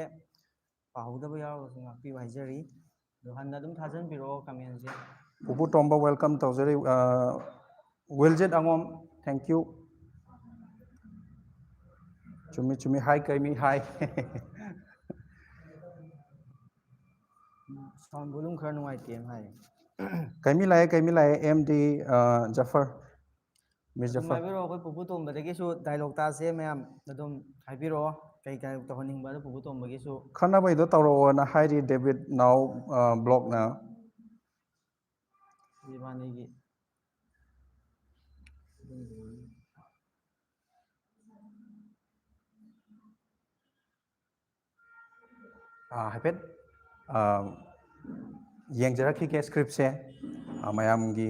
ꯄꯥꯍꯧꯗꯕ ꯌꯥꯎꯔꯒꯁꯨ ꯉꯥꯛꯄꯤꯌꯨ ꯍꯥꯏꯖꯔꯤ꯫ ꯑꯗꯣ ꯍꯟꯅ ꯑꯗꯨꯝ ꯊꯥꯖꯟꯕꯤꯔꯛꯑꯣ commentꯁꯦ꯫ ꯄꯨꯄꯨ ꯇꯣꯝꯕ welcome ꯇꯧꯖꯔꯤ꯫ ꯑ, ꯋꯤꯜꯖꯤꯠ ꯑꯉꯣꯝ, thank you꯫ ꯆꯨꯝꯃꯤ, ꯆꯨꯝꯃꯤ, hi ꯀꯩꯃꯤ, hi꯫ Sound volume ꯈꯔ ꯅꯨꯡꯉꯥꯏꯇꯦꯅ ꯍꯥꯏ꯫ ꯀꯩꯃꯤ ꯂꯥꯛꯑꯦ, ꯀꯩꯃꯤ ꯂꯥꯛꯑꯦ, ꯑꯦꯝ ꯗꯤ, ꯑ, ꯖꯐꯔ꯫ ꯃꯤꯁ ꯑꯗꯨꯝ ꯖꯐꯔ꯫ ꯍꯥꯏꯕꯤꯔꯛꯑꯣ, ꯑꯩꯈꯣꯏ ꯄꯨꯄꯨ ꯇꯣꯝꯕꯗꯒꯤꯁꯨ dialogue ꯇꯥꯁꯦ ꯃꯌꯥꯝ, ꯑꯗꯨꯝ ꯍꯥꯏꯕꯤꯔꯛꯑꯣ ꯀꯩ dialogue ꯇꯧꯍꯟꯅꯤꯡꯕ ꯑꯗꯣ ꯄꯨꯄꯨ ꯇꯣꯝꯕꯒꯤꯁꯨ꯫ ꯈꯟꯅꯕꯩꯗꯣ ꯇꯧꯔꯛꯑꯣꯅ ꯍꯥꯏꯔꯤ ꯗꯦꯕꯤꯠ ꯅꯥꯎ, ꯑ, ꯕ꯭ꯂꯣꯛꯅ꯫ ꯏꯕꯥꯅꯤꯒꯤ ꯑꯥ, ꯍꯥꯏꯐꯦꯠ, ꯑꯥ, ꯌꯦꯡꯖꯔꯛꯈꯤꯒꯦ scriptꯁꯦ꯫ ꯑꯥ, ꯃꯌꯥꯝꯒꯤ,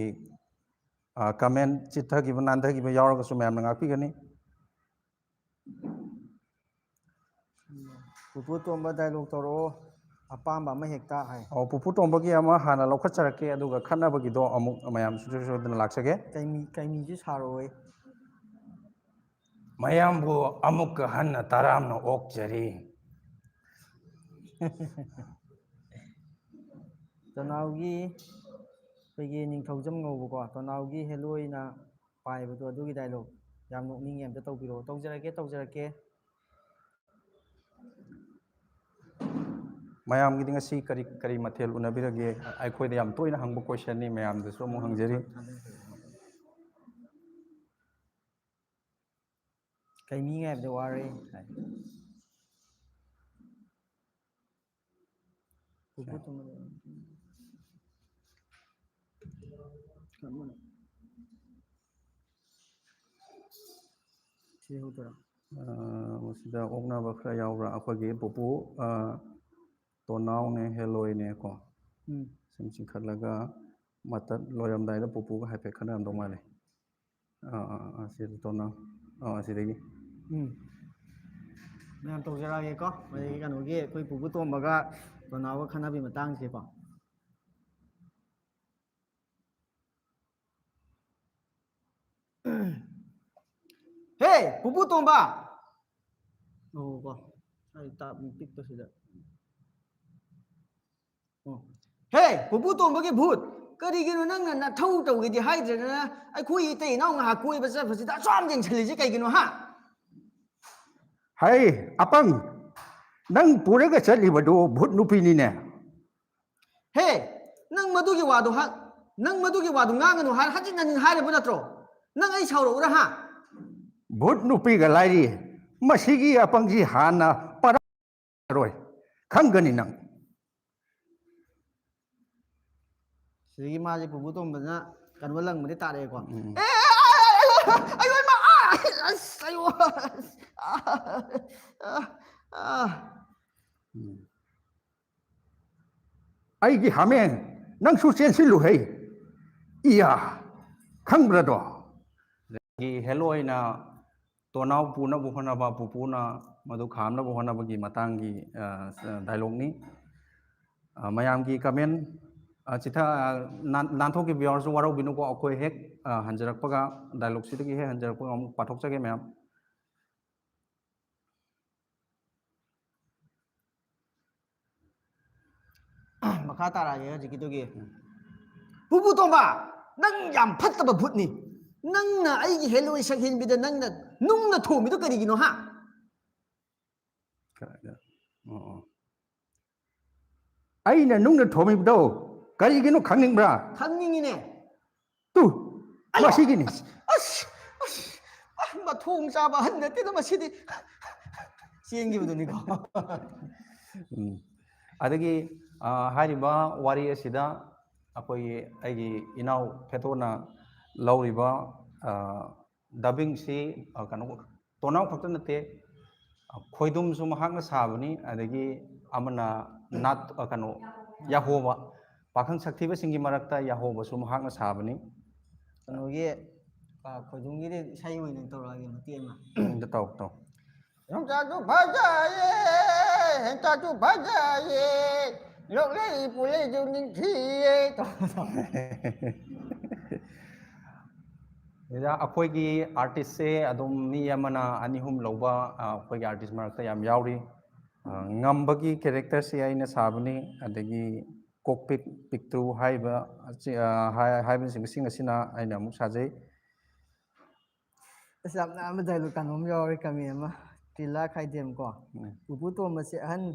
ꯑꯥ, comment ꯆꯤꯠꯊꯈꯤꯕ, ꯅꯥꯟꯊꯈꯤꯕ ꯌꯥꯎꯔꯒꯁꯨ ꯃꯌꯥꯝꯅ ꯉꯥꯛꯄꯤꯒꯅꯤ꯫ ꯄꯨꯄꯨ ꯇꯣꯝꯕ dialogue ꯇꯧꯔꯛꯑꯣ, ꯑꯄꯥꯝꯕ ꯑꯃ ꯍꯦꯛꯇ ꯍꯥꯏ꯫ ꯑꯣ, ꯄꯨꯄꯨ ꯇꯣꯝꯕꯒꯤ ꯑꯃ ꯍꯥꯟꯅ ꯂꯧꯈꯠꯆꯔꯛꯀꯦ, ꯑꯗꯨꯒ ꯈꯠꯅꯕꯒꯤꯗꯣ ꯑꯃꯨꯛ ꯃꯌꯥꯝ ꯁꯨꯡꯁꯣꯏ ꯁꯣꯏꯗꯅ ꯂꯥꯛꯆꯒꯦ꯫ ꯀꯩꯃꯤ-, ꯀꯩꯃꯤꯁꯨ ꯁꯥꯔꯛꯑꯣꯏ꯫ ꯃꯌꯥꯝꯕꯨ ꯑꯃꯨꯛꯀ ꯍꯟꯅ ꯇꯔꯥꯝꯅ ꯑꯣꯛꯆꯔꯤ꯫ ꯇꯣꯅꯥꯎꯒꯤ ꯑꯩꯈꯣꯏꯒꯤ ꯅꯤꯡꯊꯧꯖꯝ ꯉꯧꯕꯀꯣ, ꯇꯣꯅꯥꯎꯒꯤ ꯍꯦꯂꯣꯏꯅ ꯄꯥꯏꯕꯗꯣ, ꯑꯗꯨꯒꯤ dialogue ꯌꯥꯝ ꯅꯣꯛꯅꯤꯡꯉꯦ, ꯑꯝꯇ ꯇꯧꯕꯤꯔꯛꯑꯣ꯫ ꯇꯧꯖꯔꯛꯀꯦ, ꯇꯧꯖꯔꯛꯀꯦ꯫ ꯃꯌꯥꯝꯒꯤꯗꯤ ꯉꯁꯤ ꯀꯔꯤ, ꯀꯔꯤ ꯃꯊꯦꯜ ꯎꯅꯕꯤꯔꯒꯦ? ꯑꯩꯈꯣꯏꯗ ꯌꯥꯝ ꯇꯣꯏꯅ ꯍꯪꯕ questionꯅꯤ, ꯃꯌꯥꯝꯗꯁꯨ ꯑꯃꯨꯛ ꯍꯪꯖꯔꯤ꯫ ꯀꯩ ꯃꯤ ꯉꯥꯏꯕꯗ ꯋꯥꯔꯦ ꯍꯥꯏ꯫ ꯄꯨꯄꯨ ꯇꯣꯝꯕꯗ꯫ ꯀꯔꯝꯕꯅꯣ? ꯁꯤ ꯍꯧꯗꯣꯏꯔꯣ? ꯑꯥ, ꯃꯁꯤꯗ ꯑꯣꯛꯅꯕ ꯈꯔ ꯌꯥꯎꯕ꯭ꯔꯥ? ꯑꯩꯈꯣꯏꯒꯤ ꯄꯨꯄꯨ, ꯑꯥ, ꯇꯣꯅꯥꯎꯅꯦ, ꯍꯦꯂꯣꯏꯅꯦ ꯀꯣ꯫ ꯎꯝ꯫ ꯁꯨꯝ ꯆꯤꯡꯈꯠꯂꯒ ꯃꯇꯠ ꯂꯣꯏꯔꯝꯗꯥꯏꯗ ꯄꯨꯄꯨꯒ ꯍꯥꯏꯐꯦꯠ ꯈꯟꯅꯔꯝꯗꯧ ꯃꯥꯜꯂꯦ꯫ ꯑꯥ, ꯑꯥ, ꯑꯥ, ꯁꯤꯗ ꯇꯣꯅꯥꯎ꯫ ꯑꯥ, ꯑꯁꯤꯗꯒꯤ꯫ ꯎꯝ꯫ ꯃꯌꯥꯝ ꯇꯧꯖꯔꯛꯑꯒꯦꯀꯣ꯫ ꯑꯗꯒꯤ ꯀꯩꯅꯣꯒꯤ ꯑꯩꯈꯣꯏ ꯄꯨꯄꯨ ꯇꯣꯝꯕꯒ ꯇꯣꯅꯥꯎꯒ ꯈꯟꯅꯕꯒꯤ ꯃꯇꯥꯡꯁꯦꯀꯣ꯫ ꯍꯦ, ꯄꯨꯄꯨ ꯇꯣꯝꯕ! ꯑꯣ, ꯀꯣ꯫ ꯑꯩ ꯇꯥꯞ ꯄꯤꯛꯄꯁꯤꯗ꯫ ꯑꯣ꯫ ꯍꯦ, ꯄꯨꯄꯨ ꯇꯣꯝꯕꯒꯤ ꯚꯨꯠ! ꯀꯔꯤꯒꯤꯅꯣ ꯅꯪꯅ ꯅꯊꯧ ꯇꯧꯒꯦꯗꯤ ꯍꯥꯏꯗ꯭ꯔꯗꯅ ꯑꯩꯈꯣꯏ ꯏꯇꯩ ꯏꯅꯥꯎ ꯉꯥꯏꯍꯥꯛ ꯀꯣꯏꯕ ꯆꯠꯄꯁꯤꯗ ꯑꯁꯨꯛ ꯌꯥꯝ ꯌꯦꯡꯁꯤꯜꯂꯤꯁꯦ ꯀꯩꯒꯤꯅꯣ, ꯍꯥ? ꯍꯩ, ꯑꯄꯪ! ꯅꯪ ꯄꯨꯔꯒ ꯆꯠꯂꯤꯕꯗꯨ ꯚꯨꯠ ꯅꯨꯄꯤꯅꯤꯅꯦ꯫ ꯍꯦ, ꯅꯪ ꯃꯗꯨꯒꯤ ꯋꯥꯗꯨ ꯍ-, ꯅꯪ ꯃꯗꯨꯒꯤ ꯋꯥꯗꯨ ꯉꯥꯡꯒꯅꯨ ꯍꯥꯏꯅ ꯍꯟꯖꯤꯟ ꯍꯟꯖꯤꯟ ꯍꯥꯏꯔꯕ ꯅꯠꯇ꯭ꯔꯣ? ꯅꯪ ꯑꯩ ꯁꯥꯎꯔꯛꯎꯔꯥ, ꯍꯥ? ꯚꯨꯠ ꯅꯨꯄꯤꯒ ꯂꯥꯏꯔꯤ, ꯃꯁꯤꯒꯤ ꯑꯄꯪꯁꯤ ꯍꯥꯟꯅ ꯄꯔꯥꯔꯣꯏ, ꯈꯪꯒꯅꯤ ꯅꯪ꯫ ꯁꯤꯗꯒꯤ ꯃꯥꯁꯦ ꯄꯨꯄꯨ ꯇꯣꯝꯕꯅ ꯀꯩꯅꯣ ꯂꯪꯕꯗꯤ ꯇꯥꯔꯛꯑꯦꯀꯣ꯫ ꯎꯝ꯫ ꯑꯦ, ꯑꯦ, ꯑꯦ, ꯑꯦ, ꯑꯦ, ꯑꯩꯌꯣ, ꯏꯃꯥ! ꯑꯥ! ꯑꯁ! ꯑꯩꯌꯣ! ꯑꯁ! ꯑꯥ! ꯑꯥ! ꯑꯥ! ꯎꯝ꯫ ꯑꯩꯒꯤ ꯍꯥꯃꯦꯡ, ꯅꯪꯁꯨ ꯆꯦꯟꯁꯤꯜꯂꯨ ꯍꯩ꯫ ꯏꯌꯥ! ꯈꯪꯕ꯭ꯔꯗꯣ? ꯑꯗꯒꯤ ꯍꯦꯂꯣꯏꯅ ꯇꯣꯅꯥꯎ ꯄꯨꯅꯕ ꯍꯣꯠꯅꯕ, ꯄꯨꯄꯨꯅ ꯃꯗꯨ ꯈꯥꯝꯅꯕ ꯍꯣꯠꯅꯕꯒꯤ ꯃꯇꯥꯡꯒꯤ, ꯑ, ꯗꯥꯏꯂꯣꯛꯅꯤ꯫ ꯑ, ꯃꯌꯥꯝꯒꯤ ꯀꯃꯦꯟ, ꯑ, ꯆꯤꯊ-, ꯑ, ꯅꯥꯟ-, ꯅꯥꯟꯊꯣꯛꯈꯤꯕ ꯌꯥꯎꯔꯁꯨ ꯋꯥꯔꯧꯕꯤꯅꯨꯀꯣ, ꯑꯩꯈꯣꯏ ꯍꯦꯛ, ꯑ, ꯍꯟꯖꯔꯛꯄꯒ, ꯗꯥꯏꯂꯣꯛꯁꯤꯗꯒꯤ ꯍꯦꯛ ꯍꯟꯖꯔꯛꯄꯒ ꯑꯃꯨꯛ ꯄꯥꯊꯣꯛꯆꯒꯦ ꯃꯌꯥꯝ꯫ ꯃꯈꯥ ꯇꯥꯔꯛꯑꯒꯦ ꯍꯧꯖꯤꯛꯀꯤꯗꯨꯒꯤ꯫ ꯄꯨꯄꯨ ꯇꯣꯝꯕ, ꯅꯪ ꯌꯥꯝ ꯐꯠꯇꯕ ꯚꯨꯠꯅꯤ꯫ ꯅꯪꯅ ꯑꯩꯒꯤ ꯍꯦꯂꯣꯏ ꯁꯛꯍꯦꯟꯕꯤꯗ ꯅꯪꯅ ꯅꯨꯡꯅ ꯊꯣꯝꯃꯤꯗꯣ ꯀꯔꯤꯒꯤꯅꯣ, ꯍꯥ? ꯀꯥꯏꯗ? ꯑꯣ, ꯑꯣ꯫ ꯑꯩꯅ ꯅꯨꯡꯅ ꯊꯣꯝꯃꯤꯕꯗꯣ ꯀꯔꯤꯒꯤꯅꯣ ꯈꯪꯅꯤꯡꯕ꯭ꯔꯥ? ꯈꯪꯅꯤꯡꯉꯤꯅꯦ꯫ ꯇꯨ, ꯑꯌꯥ! ꯃꯁꯤꯒꯤꯅꯤ꯫ ꯑꯁ, ꯑꯁ, ꯑꯁ, ꯑꯁ, ꯃꯊꯣꯡ ꯆꯥꯕ ꯑꯍꯟ ꯅꯠꯇꯦꯗ ꯃꯁꯤꯗꯤ꯫ ꯆꯦꯟꯈꯤꯕꯗꯨꯅꯤꯀꯣ꯫ ꯎꯝ꯫ ꯑꯗꯒꯤ, ꯑ, ꯍꯥꯏꯔꯤꯕ ꯋꯥꯔꯤ ꯑꯁꯤꯗ ꯑꯩꯈꯣꯏꯒꯤ, ꯑꯩꯒꯤ ꯏꯅꯥꯎ ꯐꯦꯇꯣꯅ ꯂꯧꯔꯤꯕ, ꯑ, dubbingꯁꯤ, ꯑ, ꯀꯩꯅꯣ, ꯇꯣꯅꯥꯎ ꯈꯛꯇ ꯅꯠꯇꯦ, ꯑ, ꯈꯣꯏꯗꯨꯝꯁꯨ ꯃꯍꯥꯛꯅ ꯁꯥꯕꯅꯤ, ꯑꯗꯒꯤ ꯑꯃꯅ ꯅꯥꯠ, ꯑ, ꯀꯩꯅꯣ, ꯌꯥꯍꯣꯕ, ꯄꯥꯈꯪ ꯁꯛꯊꯤꯕꯁꯤꯡꯒꯤ ꯃꯔꯛꯇ ꯌꯥꯍꯣꯕꯁꯨ ꯃꯍꯥꯛꯅ ꯁꯥꯕꯅꯤ꯫ ꯀꯩꯅꯣꯒꯤ, ꯑ, ꯈꯣꯏꯗꯨꯝꯒꯤꯗꯤ ꯏꯁꯩ ꯑꯣꯏꯅ ꯇꯧꯔꯛꯑꯒꯦ ꯃꯇꯦꯛ ꯑꯃ꯫ ꯑꯝꯇ ꯇꯧ, ꯇꯧ꯫ ꯌꯣꯡꯆꯥꯛꯁꯨ ꯐꯖꯩꯌꯦ, ꯍꯦꯟꯆꯥꯛꯁꯨ ꯐꯖꯩꯌꯦ, ꯂꯣꯛꯂꯩ ꯄꯨꯂꯩꯁꯨ ꯅꯤꯡꯊꯤꯌꯦ ꯇꯧꯕꯗꯣ꯫ ꯁꯤꯗ ꯑꯩꯈꯣꯏꯒꯤ artistꯁꯦ ꯑꯗꯨꯝ ꯃꯤ ꯑꯃꯅ ꯑꯅꯤ ꯑꯍꯨꯝ ꯂꯧꯕ, ꯑ, ꯑꯩꯈꯣꯏꯒꯤ artist ꯃꯔꯛꯇ ꯌꯥꯝ ꯌꯥꯎꯔꯤ꯫ ꯑ, ꯉꯝꯕꯒꯤ characterꯁꯦ ꯑꯩꯅ ꯁꯥꯕꯅꯤ, ꯑꯗꯒꯤ ꯀꯣꯛꯄꯤꯛ ꯄꯤꯛꯇ꯭ꯔꯨ ꯍꯥꯏꯕ ꯑꯁꯤ, ꯑ, ꯍꯥꯏ-, ꯍꯥꯏꯕꯅꯆꯤꯡꯕꯁꯤꯡ ꯑꯁꯤꯅ ꯑꯩꯅ ꯑꯃꯨꯛ ꯁꯥꯖꯩ꯫ ꯑꯁ, ꯌꯥꯝ ꯅꯥꯟꯕ dialogue ꯀꯩꯅꯣꯝ ꯌꯥꯎꯔꯦ, ꯀꯃꯤ ꯑꯃ, ꯇ꯭ꯔꯤꯂꯥ ꯈꯥꯏꯗꯦꯝ ꯀꯣ꯫ ꯎꯝ꯫ ꯄꯨꯄꯨ ꯇꯣꯝꯕꯁꯦ ꯑꯍꯟ,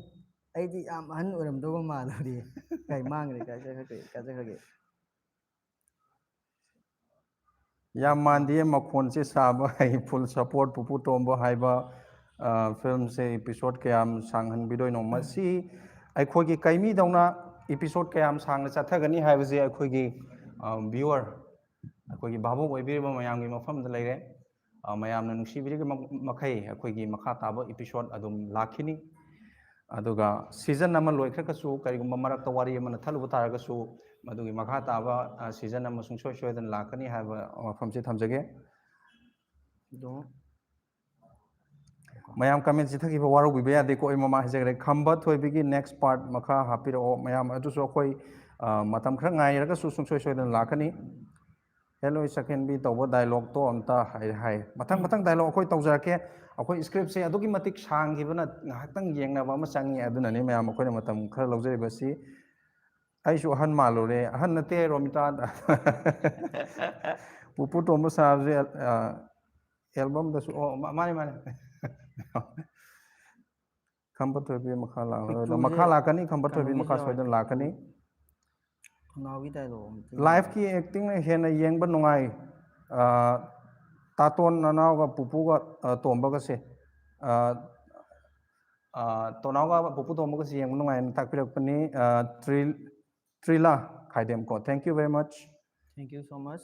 ꯑꯩꯗꯤ ꯌꯥꯝ ꯑꯍꯟ ꯑꯣꯏꯔꯝꯗꯧꯕ ꯃꯥꯜꯂꯨꯔꯦ꯫ ꯀꯩ ꯃꯥꯡꯈ꯭ꯔꯦ, ꯀꯥꯏ ꯆꯠꯈ꯭ꯔꯒꯦ, ꯀꯥꯏ ꯆꯠꯈ꯭ꯔꯒꯦ? ꯌꯥꯝ ꯃꯥꯟꯗꯤꯌꯦ, ꯃꯈꯣꯟꯁꯦ ꯁꯥꯕ ꯍꯩ, full support ꯄꯨꯄꯨ ꯇꯣꯝꯕ ꯍꯥꯏꯕ, ꯑ, filmꯁꯦ episode ꯀꯌꯥꯝ ꯁꯥꯡꯍꯟꯕꯤꯗꯣꯏꯅꯣ? ꯃꯁꯤ ꯑꯩꯈꯣꯏꯒꯤ ꯀꯩꯃꯤꯗꯧꯅ episode ꯀꯌꯥꯝ ꯁꯥꯡꯅ ꯆꯠꯊꯒꯅꯤ ꯍꯥꯏꯕꯁꯦ ꯑꯩꯈꯣꯏꯒꯤ, ꯑ, viewer ꯑꯩꯈꯣꯏꯒꯤ ꯚꯥꯕꯣꯛ ꯑꯣꯏꯕꯤꯔꯤꯕ ꯃꯌꯥꯝꯒꯤ ꯃꯐꯝꯗ ꯂꯩꯔꯦ꯫ ꯑ, ꯃꯌꯥꯝꯅ ꯅꯨꯡꯁꯤꯕꯤꯔꯤꯕ ꯃ-, ꯃꯈꯩ ꯑꯩꯈꯣꯏꯒꯤ ꯃꯈꯥ ꯇꯥꯕ episode ꯑꯗꯨꯝ ꯂꯥꯛꯈꯤꯅꯤ꯫ ꯑꯗꯨꯒ season ꯑꯃ ꯂꯣꯏꯈ꯭ꯔꯒꯁꯨ, ꯀꯔꯤꯒꯨꯝꯕ ꯃꯔꯛꯇ ꯋꯥꯔꯤ ꯑꯃꯅ ꯊꯠꯂꯨꯕ ꯇꯥꯔꯒꯁꯨ, ꯃꯗꯨꯒꯤ ꯃꯈꯥ ꯇꯥꯕ, ꯑ, season ꯑꯃ ꯁꯨꯡꯁꯣꯏ ꯁꯣꯏꯗꯅ ꯂꯥꯛꯀꯅꯤ ꯍꯥꯏꯕ ꯋꯥꯐꯝꯁꯤ ꯊꯝꯖꯒꯦ꯫ ꯑꯗꯣ ꯃꯌꯥꯝ comment ꯆꯤꯊꯈꯤꯕ ꯋꯥꯔꯧꯕꯤꯕ ꯌꯥꯗꯦꯀꯣ, ꯑꯩ ꯃꯃꯥꯡ ꯍꯥꯏꯖꯈ꯭ꯔꯦ꯫ ꯈꯝꯕ ꯊꯣꯏꯕꯤꯒꯤ next part ꯃꯈꯥ ꯍꯥꯞꯄꯤꯔꯛꯑꯣ ꯃꯌꯥꯝ꯫ ꯑꯗꯨꯁꯨ ꯑꯩꯈꯣꯏ, ꯑ, ꯃꯇꯝ ꯈꯔ ꯉꯥꯏꯔꯒꯁꯨ ꯁꯨꯡꯁꯣꯏ ꯁꯣꯏꯗꯅ ꯂꯥꯛꯀꯅꯤ꯫ ꯍꯦꯂꯣꯏ ꯁꯛꯍꯦꯟꯕꯤ ꯇꯧꯕ dialogue ꯇꯣ ꯑꯝꯇ ꯍꯥꯏ, ꯍꯥꯏ꯫ ꯃꯊꯪ, ꯃꯊꯪ dialogue ꯑꯩꯈꯣꯏ ꯇꯧꯖꯔꯛꯀꯦ꯫ ꯑꯩꯈꯣꯏ script ꯁꯦ ꯑꯗꯨꯛꯀꯤ ꯃꯇꯤꯛ ꯁꯥꯡꯈꯤꯕꯅ ꯉꯥꯏꯍꯥꯛꯇꯪ ꯌꯦꯡꯅꯕ ꯑꯃ ꯆꯪꯉꯤ꯫ ꯑꯗꯨꯅꯅꯤ ꯃꯌꯥꯝ ꯑꯩꯈꯣꯏꯅ ꯃꯇꯝ ꯈꯔ ꯂꯧꯖꯔꯤꯕꯁꯤ꯫ ꯑꯩꯁꯨ ꯑꯍꯟ ꯃꯥꯜꯂꯨꯔꯦ꯫ ꯑꯍꯟ ꯅꯠꯇꯦ, ꯔꯣꯃꯤꯇꯥ꯫ ꯄꯨꯄꯨ ꯇꯣꯝꯕ ꯁꯥꯕꯁꯦ, ꯑ, album ꯗꯁꯨ, ꯑꯣ, ꯃꯥ-, ꯃꯥꯅꯦ, ꯃꯥꯅꯦ꯫ ꯈꯝꯕ ꯊꯣꯏꯕꯤ ꯃꯈꯥ ꯂꯥꯛꯂꯔꯣꯏꯗ꯭ꯔꯥ? ꯄꯤꯛꯇ꯭ꯔꯨꯁꯦ ꯃꯈꯥ ꯂꯥꯛꯀꯅꯤ, ꯈꯝꯕ ꯊꯣꯏꯕꯤ ꯀꯩꯅꯣꯒꯤꯁꯨ ꯃꯈꯥ ꯌꯥꯎꯋꯦ, ꯁꯣꯏꯗꯅ ꯂꯥꯛꯀꯅꯤ꯫ ꯄꯤꯛꯇ꯭ꯔꯨ ꯈꯣꯡꯅꯥꯎꯒꯤ dialogue ꯑꯝꯇ ꯌꯦꯡꯉꯣ꯫ Live ꯀꯤ acting ꯅ ꯍꯦꯟꯅ ꯌꯦꯡꯕ ꯅꯨꯡꯉꯥꯏ꯫ ꯑ, ꯇꯥꯇꯣꯟ ꯅꯅꯥꯎꯒ ꯄꯨꯄꯨꯒ, ꯑ, ꯇꯣꯝꯕꯒꯁꯦ, ꯑ, ꯑ, ꯇꯣꯅꯥꯎꯒ ꯄꯨꯄꯨ ꯇꯣꯝꯕꯒꯁꯦ ꯌꯦꯡꯕ ꯅꯨꯡꯉꯥꯏꯅ ꯇꯥꯛꯄꯤꯔꯛꯄꯅꯤ꯫ ꯑ, ꯇ꯭ꯔꯤ-, ꯇ꯭ꯔꯤꯂꯥ ꯈꯥꯏꯗꯦꯝ ꯀꯣ, thank you very much꯫ Thank you so much꯫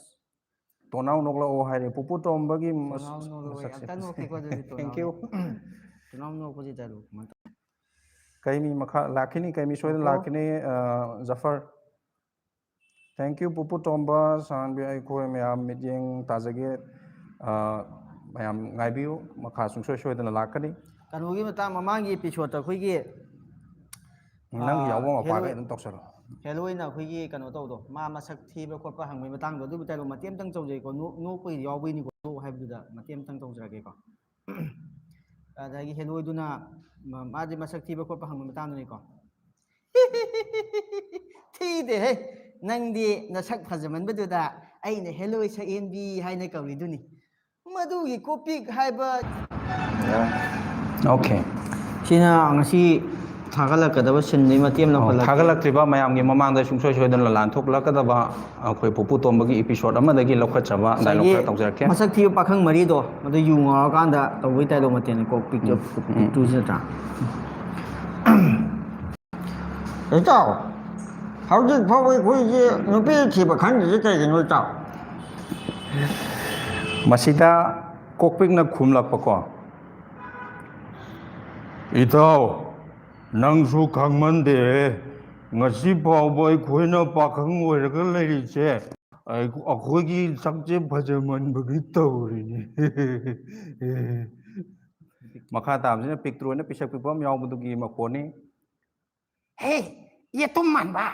ꯇꯣꯅꯥꯎ ꯅꯣꯛꯂꯛꯑꯣ ꯍꯥꯏꯔꯦ꯫ ꯄꯨꯄꯨ ꯇꯣꯝꯕꯒꯤ ꯃꯁ-, ꯇꯣꯅꯥꯎ ꯅꯣꯛꯂꯛꯑꯣ꯫ ꯃꯁꯛꯁꯦ꯫ ꯑꯝꯇ ꯅꯣꯛꯀꯦꯀꯣ ꯑꯗꯨꯗꯤ ꯇꯣꯅꯥꯎ꯫ Thank you꯫ ꯇꯣꯅꯥꯎ ꯅꯣꯛꯄꯁꯤ dialogue ꯀꯃꯥꯏꯅ ꯇꯧ-, ꯀꯩꯃꯤ ꯃꯈꯥ ꯂꯥꯛꯈꯤꯅꯤ, ꯀꯩꯃꯤ ꯁꯣꯏꯗꯅ ꯉꯥꯏꯈꯣ꯫ ꯂꯥꯛꯈꯤꯅꯤ, ꯑ, ꯖꯐꯔ꯫ Thank you, ꯄꯨꯄꯨ ꯇꯣꯝꯕ, ꯁꯥꯟꯕꯤ, ꯑꯩꯈꯣꯏ ꯃꯌꯥꯝ ꯃꯤꯠꯌꯦꯡ ꯇꯥꯖꯒꯦ꯫ ꯑ, ꯃꯌꯥꯝ ꯉꯥꯏꯕꯤꯌꯨ, ꯃꯈꯥ ꯁꯨꯡꯁꯣꯏ ꯁꯣꯏꯗꯅ ꯂꯥꯛꯀꯅꯤ꯫ ꯀꯩꯅꯣꯒꯤ ꯃꯇꯥꯡ, ꯃꯃꯥꯡꯒꯤ episode ꯇ ꯑꯩꯈꯣꯏꯒꯤ, ꯅꯪꯒꯤ ꯑ, ꯌꯥꯎꯕ ꯃꯄꯥꯒꯩ ꯍꯦꯔꯣꯏ-, ꯑꯗꯨꯝ ꯇꯧꯁꯜꯂꯣ꯫ ꯍꯦꯔꯣꯏꯅ ꯑꯩꯈꯣꯏꯒꯤ ꯀꯩꯅꯣ ꯇꯧꯗꯣ, ꯃꯥ ꯃꯁꯛ ꯊꯤꯕ ꯈꯣꯠꯄ ꯍꯪꯕꯒꯤ ꯃꯇꯥꯡꯗꯣ, ꯑꯗꯨꯕꯨ dialogue ꯃꯇꯦꯛ ꯑꯃꯇꯪ ꯇꯧꯖꯒꯦꯀꯣ, ꯅꯣꯛ-, ꯅꯣꯛꯄꯒꯤ ꯌꯥꯎꯕꯩꯅꯤꯀꯣ, ꯅꯣꯛ ꯍꯥꯏꯕꯗꯨꯗ ꯃꯇꯦꯛ ꯑꯃꯇꯪ ꯇꯧꯖꯔꯒꯦꯀꯣ꯫ ꯑꯗꯒꯤ ꯍꯦꯔꯣꯏꯗꯨꯅ ꯃ-, ꯃꯥꯗꯤ ꯃꯁꯛ ꯊꯤꯕ ꯈꯣꯠꯄ ꯍꯪꯕ ꯃꯇꯥꯡꯗꯨꯅꯤꯀꯣ꯫ ꯊꯤꯗꯦꯍꯦ, ꯅꯪꯗꯤ ꯅꯁꯛ ꯐꯖꯃꯟꯕꯗꯨꯗ ꯑꯩꯅ ꯍꯦꯂꯣꯏ ꯁꯛꯍꯦꯟꯕꯤ ꯍꯥꯏꯅ ꯀꯧꯔꯤꯗꯨꯅꯤ꯫ ꯃꯗꯨꯒꯤ ꯀꯣꯄꯤꯛ ꯍꯥꯏꯕ꯫ Okay꯫ ꯁꯤꯅ ꯉꯁꯤ ꯊꯥꯒꯠꯂꯛꯀꯗꯕ ꯁꯤꯟꯗꯨꯒꯤ ꯃꯇꯦꯛ ꯑꯃ ꯑꯣ, ꯂꯧꯈꯠꯂꯛꯀꯦ꯫ ꯊꯥꯒꯠꯂꯛꯇ꯭ꯔꯤꯕ ꯃꯌꯥꯝꯒꯤ ꯃꯃꯥꯡꯗ ꯁꯨꯡꯁꯣꯏ ꯁꯣꯏꯗꯅ ꯂꯥꯟꯊꯣꯛꯂꯛꯀꯗꯕ ꯑꯩꯈꯣꯏ ꯄꯨꯄꯨ ꯇꯣꯝꯕꯒꯤ episode ꯑꯃꯗꯒꯤ ꯂꯧꯈꯠꯆꯕ dialogue ꯉꯁꯥꯏꯒꯤ ꯈꯔ ꯇꯧꯖꯔꯛꯀꯦ꯫ ꯃꯁꯛ ꯊꯤꯕ ꯄꯥꯈꯪ ꯃꯔꯤꯗꯣ, ꯃꯗꯨ ꯌꯨ ꯉꯥꯎꯔꯀꯥꯟꯗ ꯇꯧꯕꯒꯤ dialogue ꯃꯇꯦꯛꯅꯤꯀꯣ, ꯄꯤꯛ-, ꯎꯝ, ꯎꯝ꯫ ꯄꯤꯛꯇꯨꯁꯤ ꯅꯠꯇ꯭ꯔꯥ? ꯏꯇꯥꯎ, ꯍꯧꯖꯤꯛ ꯐꯥꯎꯕ ꯑꯩꯈꯣꯏꯁꯦ ꯅꯨꯄꯤ ꯊꯤꯕ ꯈꯪꯗ꯭ꯔꯤꯁꯦ ꯀꯩꯒꯤꯅꯣ ꯏꯇꯥꯎ? ꯃꯁꯤꯗ ꯀꯣꯛꯄꯤꯛꯅ ꯈꯨꯝꯂꯛꯄꯀꯣ, "ꯏꯇꯥꯎ, ꯅꯪꯁꯨ ꯈꯪꯃꯟꯗꯦꯍꯦ꯫ ꯉꯁꯤ ꯐꯥꯎꯕ ꯑꯩꯈꯣꯏꯅ ꯄꯥꯈꯪ ꯑꯣꯏꯔꯒ ꯂꯩꯔꯤꯁꯦ ꯑꯩ-, ꯑꯩꯈꯣꯏꯒꯤ ꯁꯛꯁꯦ ꯐꯖꯃꯟꯕꯒꯤ ꯇꯧꯔꯤꯅꯤ꯫" ꯃꯈꯥ ꯇꯥꯕꯁꯤꯅ ꯄꯤꯛꯇ꯭ꯔꯨ ꯑꯣꯏꯅ ꯄꯤꯁꯛ ꯄꯤꯛꯄ ꯑꯃ ꯌꯥꯎꯕꯗꯨꯒꯤ ꯃꯈꯣꯟꯅꯤ꯫ "ꯍꯦ, ꯌꯦꯇꯨꯝ ꯃꯥꯟꯕ!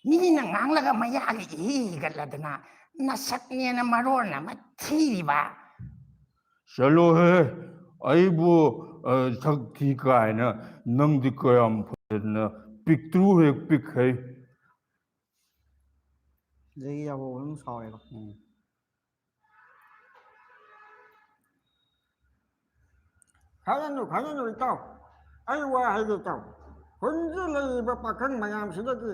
ꯃꯤꯅ ꯉꯥꯡꯂꯒ ꯃꯌꯥꯒ ꯏꯍꯤ ꯍꯤꯒꯠꯂꯗꯅ ꯅꯁꯛꯅꯦꯅ ꯃꯔꯣꯟ ꯑꯃ ꯊꯤꯔꯤꯕ!" "ꯆꯠꯂꯣꯍꯦ, ꯑꯩꯕꯨ, ꯑ, ꯁꯛ ꯊꯤ ꯀꯥꯏꯅ꯫ ꯅꯪꯗꯤ ꯀꯌꯥꯝ ꯐꯖꯅ ꯄꯤꯛꯇ꯭ꯔꯨ ꯍꯦꯛ ꯄꯤꯛꯈꯩ!" ꯑꯗꯒꯤ ꯌꯥꯍꯧꯕ ꯑꯗꯨꯝ ꯁꯥꯎꯔꯦꯀꯣ꯫ ꯎꯝ꯫ "ꯈꯥꯏꯔꯅꯨ, ꯈꯥꯏꯔꯅꯨ, ꯏꯇꯥꯎ꯫ ꯑꯩ ꯋꯥ ꯍꯥꯏꯒꯦ, ꯏꯇꯥꯎ꯫ ꯈꯨꯟꯁꯤ ꯂꯩꯔꯤꯕ ꯄꯥꯈꯪ ꯃꯌꯥꯝꯁꯤꯗꯒꯤ,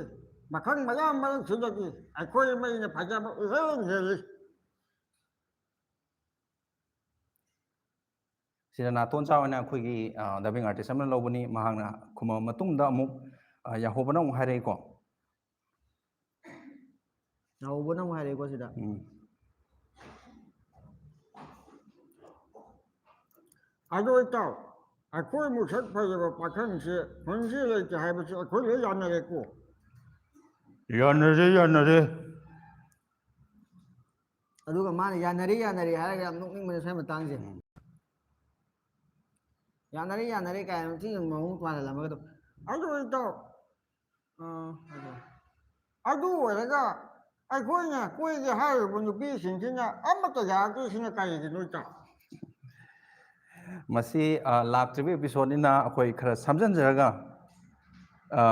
ꯄꯥꯈꯪ ꯃꯌꯥꯝ ꯃꯔꯛꯁꯤꯗꯒꯤ ꯑꯩꯈꯣꯏ ꯃꯩꯅ ꯐꯖꯕ ꯏꯍꯦꯟ ꯍꯦꯜꯂꯤ꯫" ꯁꯤꯗ ꯅꯥꯇꯣꯟ ꯆꯥꯎ ꯍꯥꯏꯅ ꯑꯩꯈꯣꯏꯒꯤ, ꯑ, dubbing artist ꯑꯃꯅ ꯂꯧꯕꯅꯤ꯫ ꯃꯍꯥꯛꯅ ꯈꯨꯝꯃꯕ ꯃꯇꯨꯡꯗ ꯑꯃꯨꯛ, ꯑ, ꯌꯥꯍꯧꯕꯅ ꯑꯃꯨꯛ ꯍꯥꯏꯔꯛꯏꯀꯣ꯫ ꯌꯥꯍꯧꯕꯅ ꯑꯃꯨꯛ ꯍꯥꯏꯔꯛꯏꯀꯣ ꯁꯤꯗ꯫ ꯎꯝ꯫ "ꯑꯗꯣ ꯏꯇꯥꯎ, ꯑꯩꯈꯣꯏ ꯃꯨꯛꯁꯛ ꯐꯖꯕ ꯄꯥꯈꯪꯁꯦ ꯈꯨꯟꯁꯤ ꯂꯩꯇꯦ ꯍꯥꯏꯕꯁꯦ ꯑꯩꯈꯣꯏ ꯂꯣꯏ ꯌꯥꯅꯔꯦꯀꯣ?" ꯌꯥꯅꯔꯦ, ꯌꯥꯅꯔꯦ꯫ ꯑꯗꯨꯒ ꯃꯥꯅ "ꯌꯥꯅꯔꯦ, ꯌꯥꯅꯔꯦ" ꯍꯥꯏꯔꯒ ꯌꯥꯝ ꯅꯣꯛꯅꯤꯡꯕꯅꯦ ꯁ꯭ꯋꯥꯏ ꯃꯇꯥꯡꯁꯦ꯫ ꯎꯝ꯫ "ꯌꯥꯅꯔꯦ, ꯌꯥꯅꯔꯦ" ꯀꯥꯏꯅ ꯊꯤꯅ ꯃꯑꯣꯡ ꯃꯥꯜꯍꯜꯂꯝꯃꯒ ꯑꯗꯨꯝ꯫ "ꯑꯗꯨ ꯏꯇꯥꯎ, ꯑ, ꯑꯗꯨ ꯑꯣꯏꯔꯒ ꯑꯩꯈꯣꯏꯅ ꯀꯣꯏꯒꯦ ꯍꯥꯏꯔꯤꯕ ꯅꯨꯄꯤꯁꯤꯡꯁꯤꯅ ꯑꯃꯠꯇ ꯌꯥꯔꯛꯇ꯭ꯔꯤꯁꯤꯅ ꯀꯔꯤꯒꯤꯅꯣ ꯏꯇꯥꯎ?" ꯃꯁꯤ, ꯑ, ꯂꯥꯛꯇ꯭ꯔꯤꯕ episodeꯅꯤꯅ ꯑꯩꯈꯣꯏ ꯈꯔ ꯁꯝꯖꯤꯟꯖꯔꯒ, ꯑ,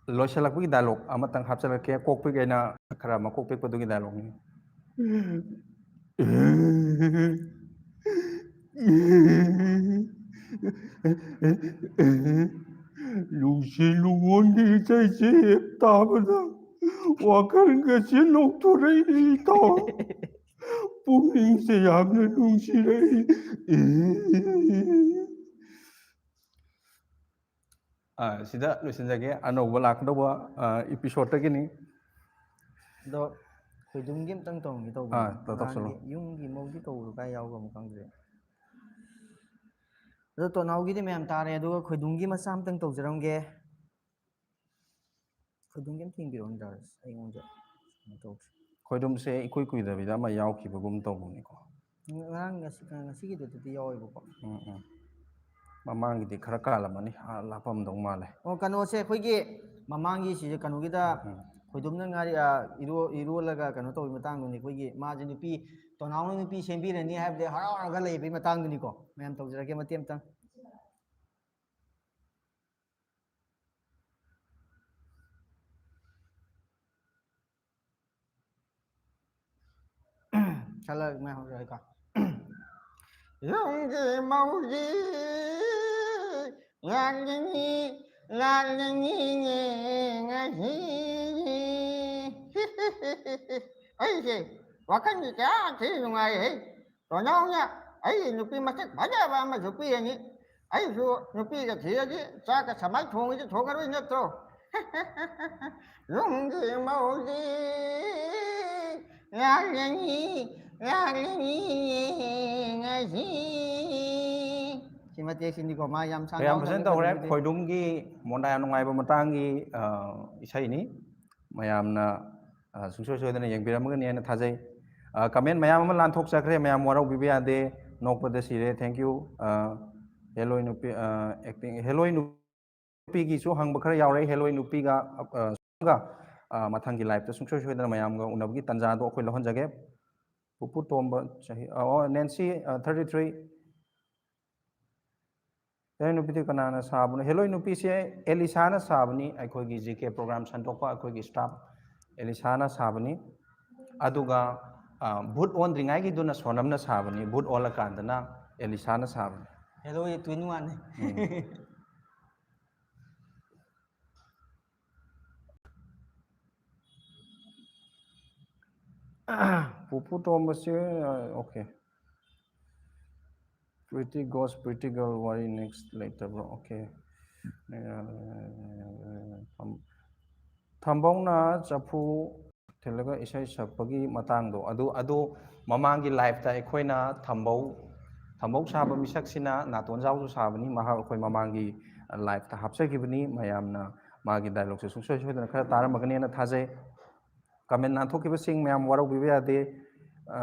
ꯂꯣꯏꯁꯤꯜꯂꯛꯄꯒꯤ dialogue ꯑꯃꯇꯪ ꯍꯥꯞꯆꯤꯜꯂꯛꯀꯦ꯫ ꯀꯣꯛꯄꯤꯛ ꯑꯩꯅ ꯈꯔ ꯃꯀꯣꯛ ꯄꯤꯛꯄꯗꯨꯒꯤ dialogueꯅꯤ꯫ "ꯅꯨꯡꯁꯤ ꯅꯨꯡꯉꯣꯟꯒꯤ ꯏꯁꯩꯁꯦ ꯍꯦꯛ ꯇꯥꯕꯗ ꯋꯥꯈꯜꯒꯁꯦ ꯅꯧꯊꯣꯔꯛꯏ ꯏꯇꯥꯎ꯫ ꯄꯨꯛꯅꯤꯡꯁꯦ ꯌꯥꯝꯅ ꯅꯨꯡꯁꯤꯔꯛꯏ꯫" ꯑ, ꯁꯤꯗ ꯂꯣꯏꯁꯤꯟꯖꯒꯦ꯫ ꯑꯅꯧꯕ ꯂꯥꯛꯀꯗꯧꯕ, ꯑ, episodeꯇꯒꯤꯅꯤ꯫ ꯑꯗꯣ ꯈꯣꯏꯗꯨꯝꯒꯤ ꯑꯝꯇꯪ ꯇꯧꯔꯝꯒꯦ ꯑꯥ, ꯇꯧꯕꯅꯦ꯫ ꯇꯧ-, ꯇꯧꯁꯜꯂꯣ꯫ ꯑꯉꯥꯡꯒꯤ ꯌꯨꯝꯒꯤ ꯃꯧꯒꯤ ꯇꯧꯕꯗꯣ ꯀꯥꯏ ꯌꯥꯎꯈ꯭ꯔꯕꯅꯣ ꯈꯪꯗ꯭ꯔꯦ꯫ ꯑꯗꯣ ꯇꯣꯅꯥꯎꯒꯤꯗꯤ ꯃꯌꯥꯝ ꯇꯥꯔꯦ, ꯑꯗꯨꯒ ꯈꯣꯏꯗꯨꯝꯒꯤ ꯃꯆꯥ ꯑꯝꯇꯪ ꯇꯧꯖꯔꯝꯒꯦ꯫ ꯈꯣꯏꯗꯨꯝꯒꯤ ꯑꯝꯇ ꯌꯦꯡꯕꯤꯔꯛꯑꯣꯅꯦ ꯗꯥ ꯔꯥꯖꯦꯁ, ꯑꯩꯉꯣꯟꯗ ꯀꯩꯅꯣ ꯇꯧꯗ꯭ꯔꯦ꯫ ꯈꯣꯏꯗꯨꯝꯁꯦ ꯏꯀꯨꯏ ꯀꯨꯏꯗꯕꯤꯗ ꯑꯃ ꯌꯥꯎꯈꯤꯕꯒꯨꯝ ꯇꯧꯕꯅꯤꯀꯣ꯫ ꯉꯔꯥꯡ ꯉꯁꯤ-, ꯉꯁꯤꯒꯤꯗꯨꯗꯗꯤ ꯌꯥꯎꯋꯦꯕꯀꯣ꯫ ꯎꯝ, ꯎꯝ꯫ ꯃꯃꯥꯡꯒꯤꯗꯤ ꯈꯔ ꯀꯥꯜꯂꯝꯃꯅꯤ, ꯑꯥ, ꯂꯥꯞꯄꯝꯗꯧ ꯃꯥꯜꯂꯦ꯫ ꯑꯣ, ꯀꯩꯅꯣꯁꯦ, ꯑꯩꯈꯣꯏꯒꯤ ꯃꯃꯥꯡꯒꯤ ꯁꯤꯁꯦ ꯀꯩꯅꯣꯒꯤꯗ ꯎꯝ꯫ ꯈꯣꯏꯗꯨꯝꯅ ꯉꯥꯔꯤ, ꯑ, ꯏꯔꯣ-, ꯏꯔꯣꯜꯂꯒ ꯀꯩꯅꯣ ꯇꯧꯕꯒꯤ ꯃꯇꯥꯡꯗꯨꯅꯤ꯫ ꯑꯩꯈꯣꯏꯒꯤ ꯃꯥꯁꯦ ꯅꯨꯄꯤ, ꯇꯣꯅꯥꯎꯅ ꯅꯨꯄꯤ ꯁꯦꯝꯕꯤꯔꯅꯤ ꯍꯥꯏꯕꯗꯤ ꯍꯔꯥꯎ ꯍꯔꯥꯎꯒ ꯂꯩꯕꯒꯤ ꯃꯇꯥꯡꯗꯨꯅꯤꯀꯣ꯫ ꯃꯌꯥꯝ ꯇꯧꯖꯔꯒꯦ ꯃꯇꯦꯛ ꯑꯃꯇꯪ꯫ ꯁꯥꯂꯛ ꯃꯌꯥꯝ ꯍꯧꯖꯔꯦꯀꯣ꯫ ꯌꯨꯝꯒꯤ ꯃꯧꯒꯤ ꯂꯥꯛꯅꯤꯡꯉꯤ, ꯂꯥꯛꯅꯤꯡꯉꯤꯅꯦ ꯉꯁꯤ꯫ ꯑꯩꯁꯦ ꯋꯥꯈꯜꯁꯦ ꯀꯌꯥ ꯊꯤ ꯅꯨꯡꯉꯥꯏꯍꯦ꯫ ꯇꯣꯅꯥꯎꯅ ꯑꯩ ꯅꯨꯄꯤ ꯃꯁꯛ ꯐꯖꯕ ꯑꯃꯁꯨ ꯄꯤꯔꯅꯤ꯫ ꯑꯩꯁꯨ ꯅꯨꯄꯤꯒ ꯊꯤꯔꯗꯤ ꯆꯥꯛꯀ ꯁꯃꯥꯏ ꯊꯣꯡꯉꯤꯗꯤ ꯊꯣꯡꯉꯔꯣꯏ ꯅꯠꯇ꯭ꯔꯣ? ꯌꯨꯝꯒꯤ ꯃꯧꯗꯤ ꯂꯥꯛꯂꯅꯤ, ꯂꯥꯛꯂꯅꯤ ꯉꯁꯤ꯫ ꯁꯤ ꯃꯇꯦꯛꯁꯤꯅꯤꯀꯣ, ꯃꯥ ꯌꯥꯝ ꯁꯥꯡ ꯌꯥꯝ ꯐꯖꯅ ꯌꯥꯎꯗꯕꯅꯤ ꯇꯧꯈ꯭ꯔꯦ꯫ ꯈꯣꯏꯗꯨꯝꯒꯤꯗꯤ꯫ ꯈꯣꯏꯗꯨꯝꯒꯤ ꯃꯣꯟꯗꯥ ꯌꯥꯝ ꯅꯨꯡꯉꯥꯏꯕ ꯃꯇꯥꯡꯒꯤ, ꯑ, ꯏꯁꯩꯅꯤ꯫ ꯃꯌꯥꯝꯅ, ꯑ, ꯁꯨꯡꯁꯣꯏ ꯁꯣꯏꯗꯅ ꯌꯦꯡꯕꯤꯔꯝꯒꯅꯤ ꯍꯥꯏꯅ ꯊꯥꯖꯩ꯫ ꯑ, comment ꯃꯌꯥꯝ ꯑꯃ ꯂꯥꯟꯊꯣꯛꯆꯈ꯭ꯔꯦ, ꯃꯌꯥꯝ ꯋꯥꯔꯧꯕꯤꯕ ꯌꯥꯗꯦ꯫ ꯅꯣꯛꯄꯗ ꯁꯤꯔꯦ꯫ Thank you꯫ ꯑ, ꯍꯦꯂꯣꯏ ꯅꯨꯄꯤ, ꯑ, acting, ꯍꯦꯂꯣꯏ ꯅꯨꯄꯤꯒꯤꯁꯨ ꯍꯪꯕ ꯈꯔ ꯌꯥꯎꯔꯛꯑꯦ꯫ ꯍꯦꯂꯣꯏ ꯅꯨꯄꯤꯒ, ꯑ, ꯑ, ꯃꯊꯪꯒꯤ liveꯇ ꯁꯨꯡꯁꯣꯏ ꯁꯣꯏꯗꯅ ꯃꯌꯥꯝꯒ ꯎꯅꯕꯒꯤ ꯇꯥꯟꯖꯥꯗꯣ ꯑꯩꯈꯣꯏ ꯂꯧꯍꯟꯖꯒꯦ꯫ ꯄꯨꯄꯨ ꯇꯣꯝꯕ ꯆꯍꯤ, ꯑ, ꯑꯣ, Nancy, ꯑ, thirty three꯫ ꯍꯦꯂꯣꯏ ꯅꯨꯄꯤꯗꯤ ꯀꯅꯥꯅ ꯁꯥꯕꯅꯣ? ꯍꯦꯂꯣꯏ ꯅꯨꯄꯤꯁꯦ ꯑꯦꯂꯤꯁꯥꯅ ꯁꯥꯕꯅꯤ꯫ ꯑꯩꯈꯣꯏꯒꯤ G K program ꯁꯟꯗꯣꯛꯄ ꯑꯩꯈꯣꯏꯒꯤ staff ꯑꯦꯂꯤꯁꯥꯅ ꯁꯥꯕꯅꯤ꯫ ꯑꯗꯨꯒ, ꯑ, ꯚꯨꯠ ꯑꯣꯟꯗ꯭ꯔꯤꯉꯩꯒꯤꯗꯨꯅ ꯁꯣꯅꯝꯅ ꯁꯥꯕꯅꯤ꯫ ꯚꯨꯠ ꯑꯣꯜꯂꯀꯥꯟꯗꯅ ꯑꯦꯂꯤꯁꯥꯅ ꯁꯥꯕꯅꯤ꯫ ꯍꯦꯂꯣꯏ twin one꯫ ꯎꯝ꯫ ꯄꯨꯄꯨ ꯇꯣꯝꯕꯁꯦ, ꯑ, okay꯫ Pretty Ghost, Pretty Girl ꯋꯥꯔꯤ next ꯂꯩꯇꯕ꯭ꯔꯣ? Okay꯫ ꯊꯝ-, ꯊꯝꯕꯧꯅ ꯆꯐꯨ ꯁꯤꯜꯂꯒ ꯏꯁꯩ ꯁꯛꯄꯒꯤ ꯃꯇꯥꯡꯗꯣ, ꯑꯗꯨ ꯑꯗꯨ ꯃꯃꯥꯡꯒꯤ ꯂꯥꯏꯞꯇ ꯑꯩꯈꯣꯏꯅ ꯊꯝꯕꯧ ꯊꯝꯕꯧ ꯁꯥꯕ ꯃꯤꯁꯛꯁꯤꯅ ꯅꯥꯇꯣꯟ ꯖꯥꯎꯁꯨ ꯁꯥꯕꯅꯤ, ꯃꯍꯥꯛ ꯑꯩꯈꯣꯏ ꯃꯃꯥꯡꯒꯤ ꯂꯥꯏꯞꯇ ꯍꯥꯞꯆꯈꯤꯕꯅꯤ꯫ ꯃꯌꯥꯝꯅ ꯃꯥꯒꯤ ꯗꯥꯏꯂꯣꯛꯁꯦ ꯁꯨꯡꯁꯣꯏ ꯁꯣꯏꯗꯅ ꯈꯔ ꯇꯥꯔꯝꯃꯒꯅꯦꯅ ꯊꯥꯖꯩ꯫ ꯀꯃꯦꯟ ꯅꯥꯟꯊꯣꯛꯈꯤꯕꯁꯤꯡ ꯃꯌꯥꯝ ꯋꯥꯔꯧꯕꯤꯕ ꯌꯥꯗꯦ꯫ ꯑ,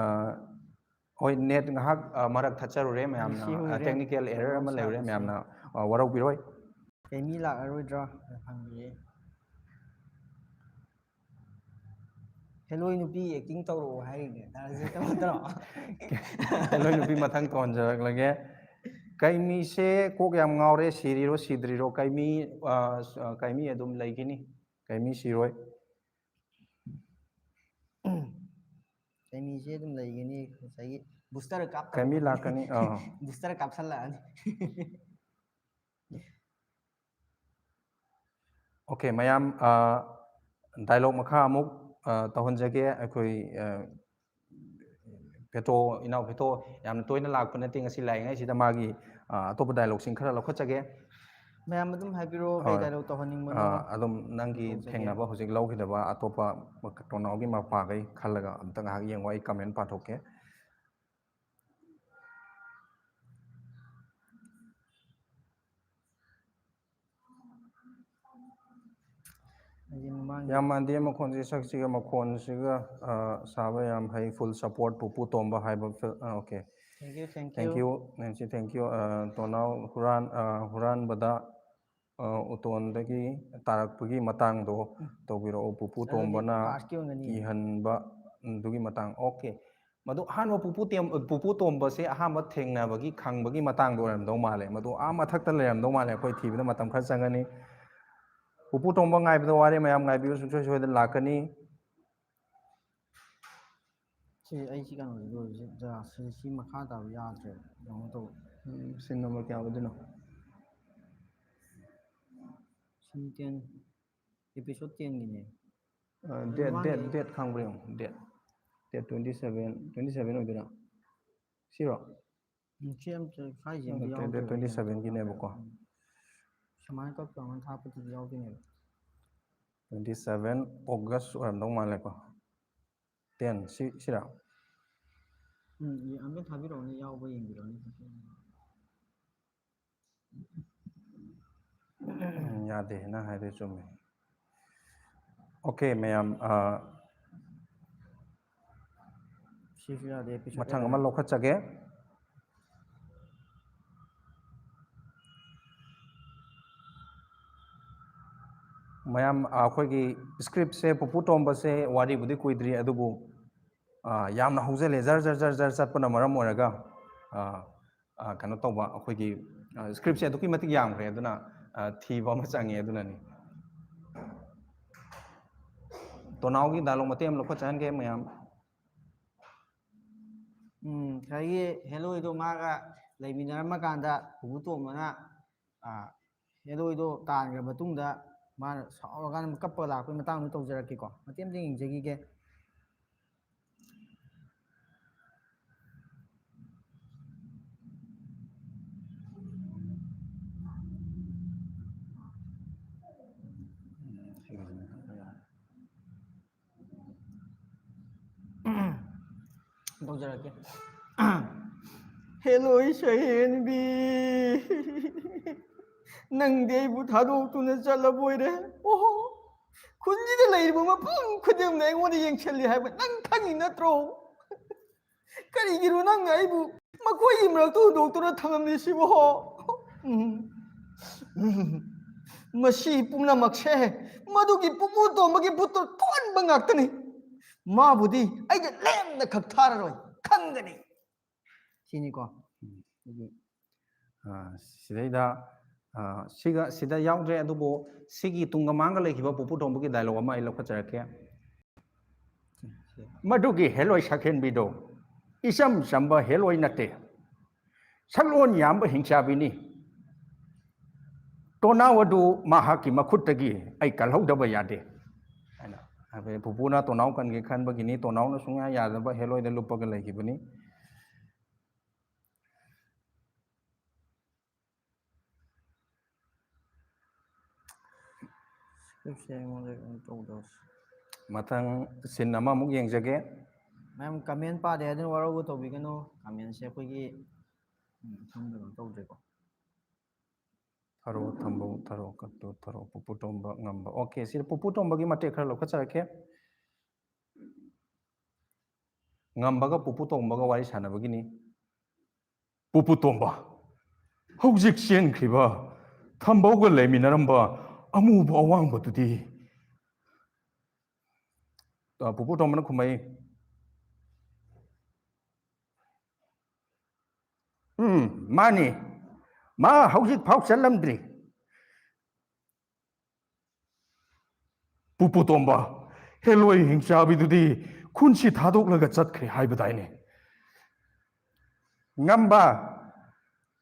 ꯍꯣꯏ, ꯅꯦꯠ ꯉꯥꯏꯍꯥꯛ, ꯑ, ꯃꯔꯛ ꯊꯠꯆꯔꯨꯔꯦ ꯃꯌꯥꯝꯅ, ꯅꯨꯡꯁꯤ ꯑ, ꯍꯨꯔꯦ꯫ ꯇꯦꯛꯅꯤꯀꯦꯜ ꯑꯦꯔꯔ ꯑꯃ ꯂꯩꯔꯨꯔꯦ, ꯁꯥꯕꯁꯦ꯫ ꯃꯌꯥꯝꯅ, ꯑ, ꯋꯥꯔꯧꯕꯤꯔꯣꯏ꯫ ꯀꯩꯃꯤ ꯂꯥꯛꯑꯔꯣꯏꯗ꯭ꯔꯥ ꯍꯪꯕꯤꯌꯦ꯫ ꯍꯦꯂꯣꯏ ꯅꯨꯄꯤ ꯑꯦꯛꯇꯤꯡ ꯇꯧꯔꯛꯑꯣ ꯍꯥꯏꯔꯤꯅꯦ, ꯗꯥ ꯔꯥꯖꯦꯟ ꯇꯧꯔꯛꯇ꯭ꯔꯣ? ꯍꯦꯂꯣꯏ ꯅꯨꯄꯤ ꯃꯊꯪ ꯇꯧꯍꯟꯖꯔꯛꯂꯒꯦ꯫ ꯀꯩꯃꯤꯁꯦ ꯀꯣꯛ ꯌꯥꯝ ꯉꯥꯎꯔꯦ, ꯁꯤꯔꯤꯔꯣ ꯁꯤꯗ꯭ꯔꯤꯔꯣ? ꯀꯩꯃꯤ, ꯑ, ꯀꯩꯃꯤ ꯑꯗꯨꯝ ꯂꯩꯈꯤꯅꯤ, ꯀꯩꯃꯤ ꯁꯤꯔꯣꯏ꯫ ꯀꯩꯃꯤꯁꯦ ꯑꯗꯨꯝ ꯂꯩꯒꯅꯤ꯫ ꯉꯁꯥꯏꯒꯤ ꯕꯨꯁꯇꯔ ꯀꯥꯞꯇꯕ ꯀꯩꯃꯤ ꯂꯥꯛꯀꯅꯤ, ꯑꯥ꯫ ꯕꯨꯁꯇꯔ ꯀꯥꯞꯁꯜꯂꯛꯑꯅꯤ꯫ ꯑꯣꯀꯦ, ꯃꯌꯥꯝ, ꯑ, ꯗꯥꯏꯂꯣꯛ ꯃꯈꯥ ꯑꯃꯨꯛ, ꯑ, ꯇꯧꯍꯟꯖꯒꯦ꯫ ꯑꯩꯈꯣꯏ, ꯑ, ꯐꯦꯇꯣ, ꯏꯅꯥꯎ ꯐꯦꯇꯣ ꯌꯥꯝꯅ ꯇꯣꯏꯅ ꯂꯥꯛꯄ ꯅꯠꯇꯦ, ꯉꯁꯤ ꯂꯥꯛꯏꯉꯩꯁꯤꯗ ꯃꯥꯒꯤ, ꯑ, ꯑꯇꯣꯞꯄ ꯗꯥꯏꯂꯣꯛꯁꯤꯡ ꯈꯔ ꯂꯧꯈꯠꯆꯒꯦ꯫ ꯃꯌꯥꯝ ꯑꯗꯨꯝ ꯍꯥꯏꯕꯤꯔꯛꯑꯣ, ꯀꯩ ꯍꯣꯏ꯫ ꯗꯥꯏꯂꯣꯛ ꯇꯧꯍꯟꯅꯤꯡꯕꯅꯣ? ꯑ, ꯑꯗꯨꯝ ꯅꯪꯒꯤ ꯇꯧꯖꯒꯦ꯫ ꯊꯦꯡꯅꯕ ꯍꯧꯖꯤꯛ ꯂꯧꯈꯤꯗꯕ ꯑꯇꯣꯞꯄ ꯇꯣꯅꯥꯎꯒꯤ ꯃꯄꯥꯈꯩ ꯈꯜꯂꯒ ꯑꯝꯇ ꯉꯥꯏꯍꯥꯛ ꯌꯦꯡꯉꯣ, ꯑꯩ ꯀꯃꯦꯟ ꯄꯥꯊꯣꯛꯀꯦ꯫ ꯑꯩꯁꯦ ꯃꯃꯥꯡꯒꯤ ꯌꯥꯝ ꯃꯥꯟꯗꯦ ꯃꯈꯣꯟꯁꯦ, ꯁꯛꯁꯤꯒ ꯃꯈꯣꯟꯁꯤꯒ, ꯑ, ꯁꯥꯕ ꯌꯥꯝ ꯍꯩ, full support ꯄꯨꯄꯨ ꯇꯣꯝꯕ ꯍꯥꯏꯕ ꯐꯤꯜ-, ꯑ, okay꯫ Thank you, thank you꯫ Thank you, Nancy, thank you꯫ ꯑ, ꯇꯣꯅꯥꯎ ꯍꯨꯔꯥꯟ-, ꯑ, ꯍꯨꯔꯥꯟꯕꯗ, ꯑ, ꯎꯇꯣꯟꯗꯒꯤ ꯇꯥꯔꯛꯄꯒꯤ ꯃꯇꯥꯡꯗꯣ ꯎꯝ꯫ ꯇꯧꯕꯤꯔꯛꯑꯣ, ꯄꯨꯄꯨ ꯑꯗꯨꯗꯤ ꯇꯣꯝꯕꯅ first ꯀꯤ ꯑꯣꯏꯒꯅꯤ꯫ ꯀꯤꯍꯟꯕ, ꯎꯝ, ꯑꯗꯨꯒꯤ ꯃꯇꯥꯡ꯫ Okay꯫ ꯃꯗꯨ ꯑꯍꯥꯟꯕ ꯄꯨꯄꯨ ꯇꯦꯝ-, ꯄꯨꯄꯨ ꯇꯣꯝꯕꯁꯦ ꯑꯍꯥꯟꯕ ꯊꯦꯡꯅꯕꯒꯤ, ꯈꯪꯕꯒꯤ ꯃꯇꯥꯡꯗ ꯑꯣꯏꯔꯝꯗꯧ ꯃꯥꯜꯂꯦ꯫ ꯃꯗꯨ ꯑꯥ ꯃꯊꯛꯇ ꯂꯩꯔꯝꯗꯧ ꯃꯥꯜꯂꯦ꯫ ꯑꯩꯈꯣꯏ ꯊꯤꯕꯗ ꯃꯇꯝ ꯈꯔ ꯆꯪꯒꯅꯤ꯫ ꯄꯨꯄꯨ ꯇꯣꯝꯕ ꯉꯥꯏꯕꯗ ꯋꯥꯔꯦ꯫ ꯃꯌꯥꯝ ꯉꯥꯏꯕꯤꯌꯨ, ꯁꯨꯡꯁꯣꯏ ꯁꯣꯏꯗꯅ ꯂꯥꯛꯀꯅꯤ꯫ ꯁꯤ ꯑꯩ ꯁꯤ ꯀꯩꯅꯣꯁꯤ ꯂꯣꯏꯕꯁꯤ ꯖꯒꯥ ꯁꯤ, ꯁꯤ ꯃꯈꯥ ꯇꯥꯕ ꯌꯥꯗ꯭ꯔꯦ꯫ ꯀꯩꯅꯣ ꯇꯧꯕ꯫ ꯎꯝ, scene number ꯀꯌꯥ ꯑꯣꯏꯗꯣꯏꯅꯣ? Scene ten, episode ten ꯒꯤꯅꯦ꯫ ꯑ, date, mꯃꯥꯡꯒꯤ date, ꯑꯩ date ꯈꯪꯕ꯭ꯔꯥ ꯌꯦꯡꯉꯣ, date꯫ Date twenty seven, twenty seven ꯑꯣꯏꯗꯣꯏꯔꯥ? ꯁꯤꯔꯣ? ꯎꯝ, ꯁꯤ ꯑꯝꯇ ꯁ꯭ꯋꯥꯏꯁꯦ ꯑꯝꯇ ꯅꯠꯇꯦ, date ꯌꯥꯎꯗ꯭ꯔꯦ, twenty seven ꯒꯤꯅꯦꯕꯀꯣ꯫ ꯎꯝ꯫ ꯁꯨꯃꯥꯏꯅ ꯀꯛ ꯇꯧꯔꯒ ꯊꯥꯞꯄꯗꯨꯗꯤ ꯌꯥꯎꯗꯣꯏꯅꯦꯕ꯫ Twenty seven August ꯑꯣꯏꯔꯝꯗꯧ ꯃꯥꯜꯂꯦꯀꯣ꯫ ꯇꯦꯟ ꯁꯤ ꯁꯤꯔꯥ? ꯎꯝ, ꯑꯝꯇ ꯊꯥꯕꯤꯔꯛꯑꯣꯅꯦ, ꯌꯥꯎꯕ ꯌꯦꯡꯕꯤꯔꯛꯑꯣꯅꯦ꯫ ꯎꯝ, ꯌꯥꯗꯦ, ꯅꯪ ꯍꯥꯏꯗꯣ ꯆꯨꯝꯃꯦ꯫ ꯑꯣꯀꯦ ꯃꯌꯥꯝ, ꯑ, ꯁꯤꯁꯨ ꯌꯥꯗꯦ, episode ꯃꯊꯪ ꯑꯃ ꯌꯥꯗꯦ꯫ ꯂꯧꯈꯠꯆꯒꯦ꯫ ꯃꯌꯥꯝ, ꯑ, ꯑꯩꯈꯣꯏꯒꯤ scriptꯁꯦ, ꯄꯨꯄꯨ ꯇꯣꯝꯕꯁꯦ ꯋꯥꯔꯤꯕꯨꯗꯤ ꯀꯨꯏꯗ꯭ꯔꯤ, ꯑꯗꯨꯕꯨ, ꯑ, ꯌꯥꯝꯅ ꯍꯧꯖꯤꯜꯂꯦ, ꯖꯔ ꯖꯔ ꯖꯔ ꯖꯔ ꯆꯠꯄꯅ ꯃꯔꯝ ꯑꯣꯏꯔꯒ, ꯑ, ꯑ, ꯀꯩꯅꯣ ꯇꯧꯕ, ꯑꯩꯈꯣꯏꯒꯤ, ꯑ, scriptꯁꯦ ꯑꯗꯨꯛꯀꯤ ꯃꯇꯤꯛ ꯌꯥꯝꯈ꯭ꯔꯦ, ꯑꯗꯨꯅ, ꯑ, ꯊꯤꯕ ꯑꯃ ꯆꯪꯉꯦ, ꯑꯗꯨꯅꯅꯤ꯫ ꯇꯣꯅꯥꯎꯒꯤ dialogue ꯃꯇꯦꯛ ꯑꯃ ꯂꯧꯈꯠꯆꯍꯟꯒꯦ ꯃꯌꯥꯝ꯫ ꯎꯝ, ꯉꯁꯥꯏꯒꯤ ꯍꯦꯂꯣꯏꯗꯣ ꯃꯥꯒ ꯂꯩꯃꯤꯟꯅꯔꯝꯃ ꯀꯥꯟꯗ ꯄꯨꯄꯨ ꯇꯣꯝꯕꯅ, ꯑ, ꯍꯦꯂꯣꯏꯗꯣ ꯇꯥꯟꯈ꯭ꯔ ꯃꯇꯨꯡꯗ ꯃꯥꯅ ꯁꯥꯎꯔꯀꯥꯟꯗ ꯀꯞꯄꯒ ꯂꯥꯛꯄꯒꯤ ꯃꯇꯥꯡꯗꯣ ꯇꯧꯖꯔꯛꯀꯦꯀꯣ꯫ ꯃꯇꯦꯛ ꯑꯃꯇ ꯌꯦꯡꯖꯈꯤꯒꯦ꯫ ꯇꯧꯖꯔꯛꯀꯦ꯫ ꯍꯦꯂꯣꯏ ꯁꯍꯦꯟꯕꯤ, ꯅꯪꯗꯤ ꯑꯩꯕꯨ ꯊꯥꯗꯣꯛꯇꯨꯅ ꯆꯠꯂꯕꯣꯏꯔꯦ꯫ ꯑꯣꯍꯣ, ꯈꯨꯟꯁꯤꯗ ꯂꯩꯔꯤꯕ ꯃꯐꯝ ꯈꯨꯗꯤꯡꯃꯛ ꯑꯩꯉꯣꯟꯗ ꯌꯦꯡꯁꯤꯜꯂꯤ ꯍꯥꯏꯕ ꯅꯪ ꯈꯪꯉꯤ ꯅꯠꯇ꯭ꯔꯣ? ꯀꯔꯤꯒꯤꯅꯣ ꯅꯪꯅ ꯑꯩꯕꯨ ꯃꯈꯣꯏꯒꯤ ꯃꯔꯛꯇ ꯍꯨꯟꯗꯣꯛꯇꯨꯅ ꯊꯝꯂꯝꯂꯤꯁꯤꯕꯣ? ꯎꯝ꯫ ꯎꯝ꯫ ꯃꯁꯤ ꯄꯨꯝꯅꯃꯛꯁꯦ ꯃꯗꯨꯒꯤ ꯄꯨꯄꯨ ꯇꯣꯝꯕꯒꯤ ꯕꯨꯠꯇꯣ ꯊꯣꯛꯍꯟꯕ ꯉꯥꯛꯇꯅꯤ꯫ ꯃꯥꯕꯨꯗꯤ ꯑꯩꯅ ꯂꯦꯝꯅ ꯈꯛ ꯊꯥꯔꯔꯣꯏ, ꯈꯪꯒꯅꯤ꯫ ꯁꯤꯅꯤꯀꯣ꯫ ꯑꯗꯒꯤ ꯑ, ꯁꯤꯗꯩꯗ, ꯑ, ꯁꯤꯒ, ꯁꯤꯗ ꯌꯥꯎꯗ꯭ꯔꯦ, ꯑꯗꯨꯕꯨ ꯁꯤꯒꯤ ꯇꯨꯡꯒ ꯃꯥꯡꯒ ꯂꯩꯈꯤꯕ ꯄꯨꯄꯨ ꯇꯣꯝꯕꯒꯤ dialogue ꯑꯃ ꯑꯩ ꯂꯧꯈꯠꯆꯔꯛꯀꯦ꯫ ꯃꯗꯨꯒꯤ ꯍꯦꯂꯣꯏ ꯁꯛꯍꯦꯟꯕꯤꯗꯣ ꯏꯆꯝ ꯆꯝꯕ ꯍꯦꯂꯣꯏ ꯅꯠꯇꯦ, ꯁꯛꯂꯣꯟ ꯌꯥꯝꯕ ꯍꯤꯡꯆꯥꯕꯤꯅꯤ꯫ ꯇꯣꯅꯥꯎ ꯑꯗꯨ ꯃꯍꯥꯛꯀꯤ ꯃꯈꯨꯠꯇꯒꯤ ꯑꯩ ꯀꯜꯍꯧꯗꯕ ꯌꯥꯗꯦ ꯍꯥꯏꯅ ꯍꯥꯏꯕꯗꯤ ꯄꯨꯄꯨꯅ ꯇꯣꯅꯥꯎ ꯀꯟꯒꯦ ꯈꯟꯕꯒꯤꯅꯤ, ꯇꯣꯅꯥꯎꯅ ꯁꯨꯡꯌꯥ ꯌꯥꯗꯕ ꯍꯦꯂꯣꯏꯗ ꯂꯨꯞꯄꯒ ꯂꯩꯈꯤꯕꯅꯤ꯫ Scriptꯁꯦ ꯑꯩꯉꯣꯟꯗ ꯀꯩꯅꯣ ꯇꯧꯗꯕꯁꯦ꯫ ꯃꯊꯪ ꯁꯤꯟ ꯑꯃꯃꯨꯛ ꯌꯦꯡꯖꯒꯦ꯫ ꯃꯌꯥꯝ ꯀꯃꯦꯟ ꯄꯥꯗꯦ ꯍꯥꯏꯗꯨꯅ ꯋꯥꯔꯧꯕ ꯇꯧꯕꯤꯒꯅꯨ꯫ ꯀꯃꯦꯟꯁꯦ ꯑꯩꯈꯣꯏꯒꯤ, ꯎꯝ, ꯁꯣꯝꯗ ꯀꯩꯅꯣ ꯇꯧꯗ꯭ꯔꯦꯀꯣ꯫ ꯊꯔꯣ, ꯊꯝꯕꯧ, ꯊꯔꯣ, ꯀꯠꯇꯨ, ꯊꯔꯣ, ꯄꯨꯄꯨ ꯇꯣꯝꯕ, ꯉꯝꯕ꯫ ꯑꯣꯀꯦ, ꯁꯤꯗ ꯄꯨꯄꯨ ꯇꯣꯝꯕꯒꯤ ꯃꯇꯦꯛ ꯈꯔ ꯂꯧꯈꯠꯆꯔꯛꯀꯦ꯫ ꯉꯝꯕꯒ ꯄꯨꯄꯨ ꯇꯣꯝꯕꯒ ꯋꯥꯔꯤ ꯁꯥꯟꯅꯕꯒꯤꯅꯤ꯫ ꯄꯨꯄꯨ ꯇꯣꯝꯕ, ꯍꯧꯖꯤꯛ ꯆꯦꯟꯈ꯭ꯔꯤꯕ ꯊꯝꯕꯧꯒ ꯂꯩꯃꯤꯟꯅꯔꯝꯕ ꯑꯃꯨꯕ ꯑꯋꯥꯡꯕꯗꯨꯗꯤ? ꯑ, ꯄꯨꯄꯨ ꯇꯣꯝꯕꯅ ꯈꯨꯝꯃꯛꯏ, "ꯎꯝ, ꯃꯥꯅꯤ꯫ ꯃꯥ ꯍꯧꯖꯤꯛ ꯐꯥꯎ ꯆꯠꯂꯝꯗ꯭ꯔꯤ꯫" ꯄꯨꯄꯨ ꯇꯣꯝꯕ, ꯍꯦꯂꯣꯏ ꯍꯤꯡꯆꯥꯕꯤꯗꯨꯗꯤ ꯈꯨꯟꯁꯤ ꯊꯥꯗꯣꯛꯂꯒ ꯆꯠꯈ꯭ꯔꯦ ꯍꯥꯏꯕꯗꯥꯏꯅꯦ? ꯉꯝꯕ,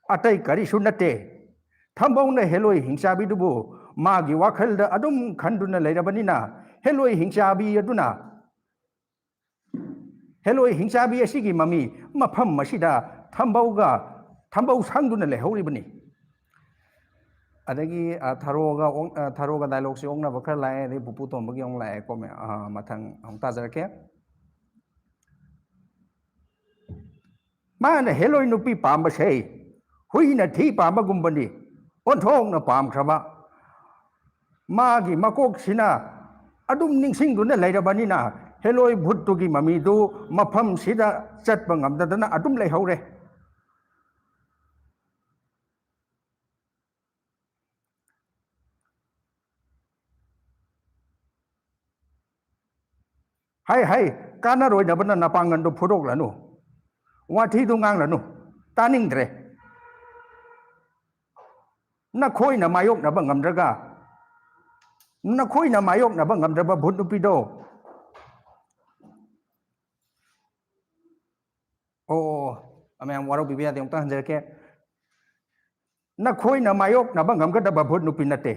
ꯑꯇꯩ ꯀꯔꯤꯁꯨ ꯅꯠꯇꯦ꯫ ꯊꯝꯕꯧꯅ ꯍꯦꯂꯣꯏ ꯍꯤꯡꯆꯥꯕꯤꯗꯨꯕꯨ ꯃꯥꯒꯤ ꯋꯥꯈꯜꯗ ꯑꯗꯨꯝ ꯈꯟꯗꯨꯅ ꯂꯩꯔꯕꯅꯤꯅ, ꯍꯦꯂꯣꯏ ꯍꯤꯡꯆꯥꯕꯤ ꯑꯗꯨꯅ, ꯍꯦꯂꯣꯏ ꯍꯤꯡꯆꯥꯕꯤ ꯑꯁꯤꯒꯤ ꯃꯃꯤ ꯃꯐꯝ ꯑꯁꯤꯗ ꯊꯝꯕꯧꯒ, ꯊꯝꯕꯧ ꯁꯪꯗꯨꯅ ꯂꯩꯍꯧꯔꯤꯕꯅꯤ꯫ ꯑꯗꯒꯤ, ꯑ, ꯊꯔꯣꯒ ꯑꯣꯛ-, ꯑ, ꯊꯔꯣꯒ ꯗꯥꯏꯂꯣꯛꯁꯦ ꯑꯣꯛꯅꯕ ꯈꯔ ꯂꯥꯛꯑꯦ, ꯑꯗꯩ ꯄꯨꯄꯨ ꯇꯣꯝꯕꯒꯤ ꯑꯃꯨꯛ ꯂꯥꯛꯑꯦꯀꯣ, ꯃꯌꯥꯝ, ꯑ, ꯃꯊꯪ ꯑꯃꯨꯛ ꯇꯥꯖꯔꯛꯀꯦ꯫ ꯃꯥꯅ ꯍꯦꯂꯣꯏ ꯅꯨꯄꯤ ꯄꯥꯝꯕꯁꯦ ꯍꯨꯏꯅ ꯊꯤ ꯄꯥꯝꯕꯒꯨꯝꯕꯅꯤ, ꯑꯣꯟꯊꯣꯛꯅ ꯄꯥꯝꯈ꯭ꯔꯕ꯫ ꯃꯥꯒꯤ ꯃꯀꯣꯛꯁꯤꯅ ꯑꯗꯨꯝ ꯅꯤꯡꯁꯤꯡꯗꯨꯅ ꯂꯩꯔꯕꯅꯤꯅ, ꯍꯦꯂꯣꯏ ꯚꯨꯠꯇꯨꯒꯤ ꯃꯃꯤꯗꯨ ꯃꯐꯝꯁꯤꯗ ꯆꯠꯄ ꯉꯝꯗꯗꯅ ꯑꯗꯨꯝ ꯂꯩꯍꯧꯔꯦ꯫ ꯍꯩ, ꯍꯩ, ꯀꯥꯟꯅꯔꯣꯏꯗꯕꯅ ꯅꯄꯥꯡꯒꯜꯗꯨ ꯐꯨꯗꯣꯛꯂꯅꯨ, ꯋꯥꯊꯤꯗꯨ ꯉꯥꯡꯂꯅꯨ, ꯇꯥꯅꯤꯡꯗ꯭ꯔꯦ꯫ ꯅꯈꯣꯏꯅ ꯃꯥꯌꯣꯛꯅꯕ ꯉꯝꯗ꯭ꯔꯒ, ꯅꯈꯣꯏꯅ ꯃꯥꯌꯣꯛꯅꯕ ꯉꯝꯗ꯭ꯔꯕ ꯚꯨꯠ ꯅꯨꯄꯤꯗꯣ, ꯑꯣ, ꯑꯣ, ꯑꯣ, ꯃꯌꯥꯝ ꯋꯥꯔꯧꯕꯤꯕ ꯌꯥꯗꯦ, ꯑꯃꯨꯛꯇ ꯍꯟꯖꯔꯛꯀꯦ꯫ ꯅꯈꯣꯏꯅ ꯃꯥꯌꯣꯛꯅꯕ ꯉꯝꯒꯗꯕ ꯚꯨꯠ ꯅꯨꯄꯤ ꯅꯠꯇꯦ꯫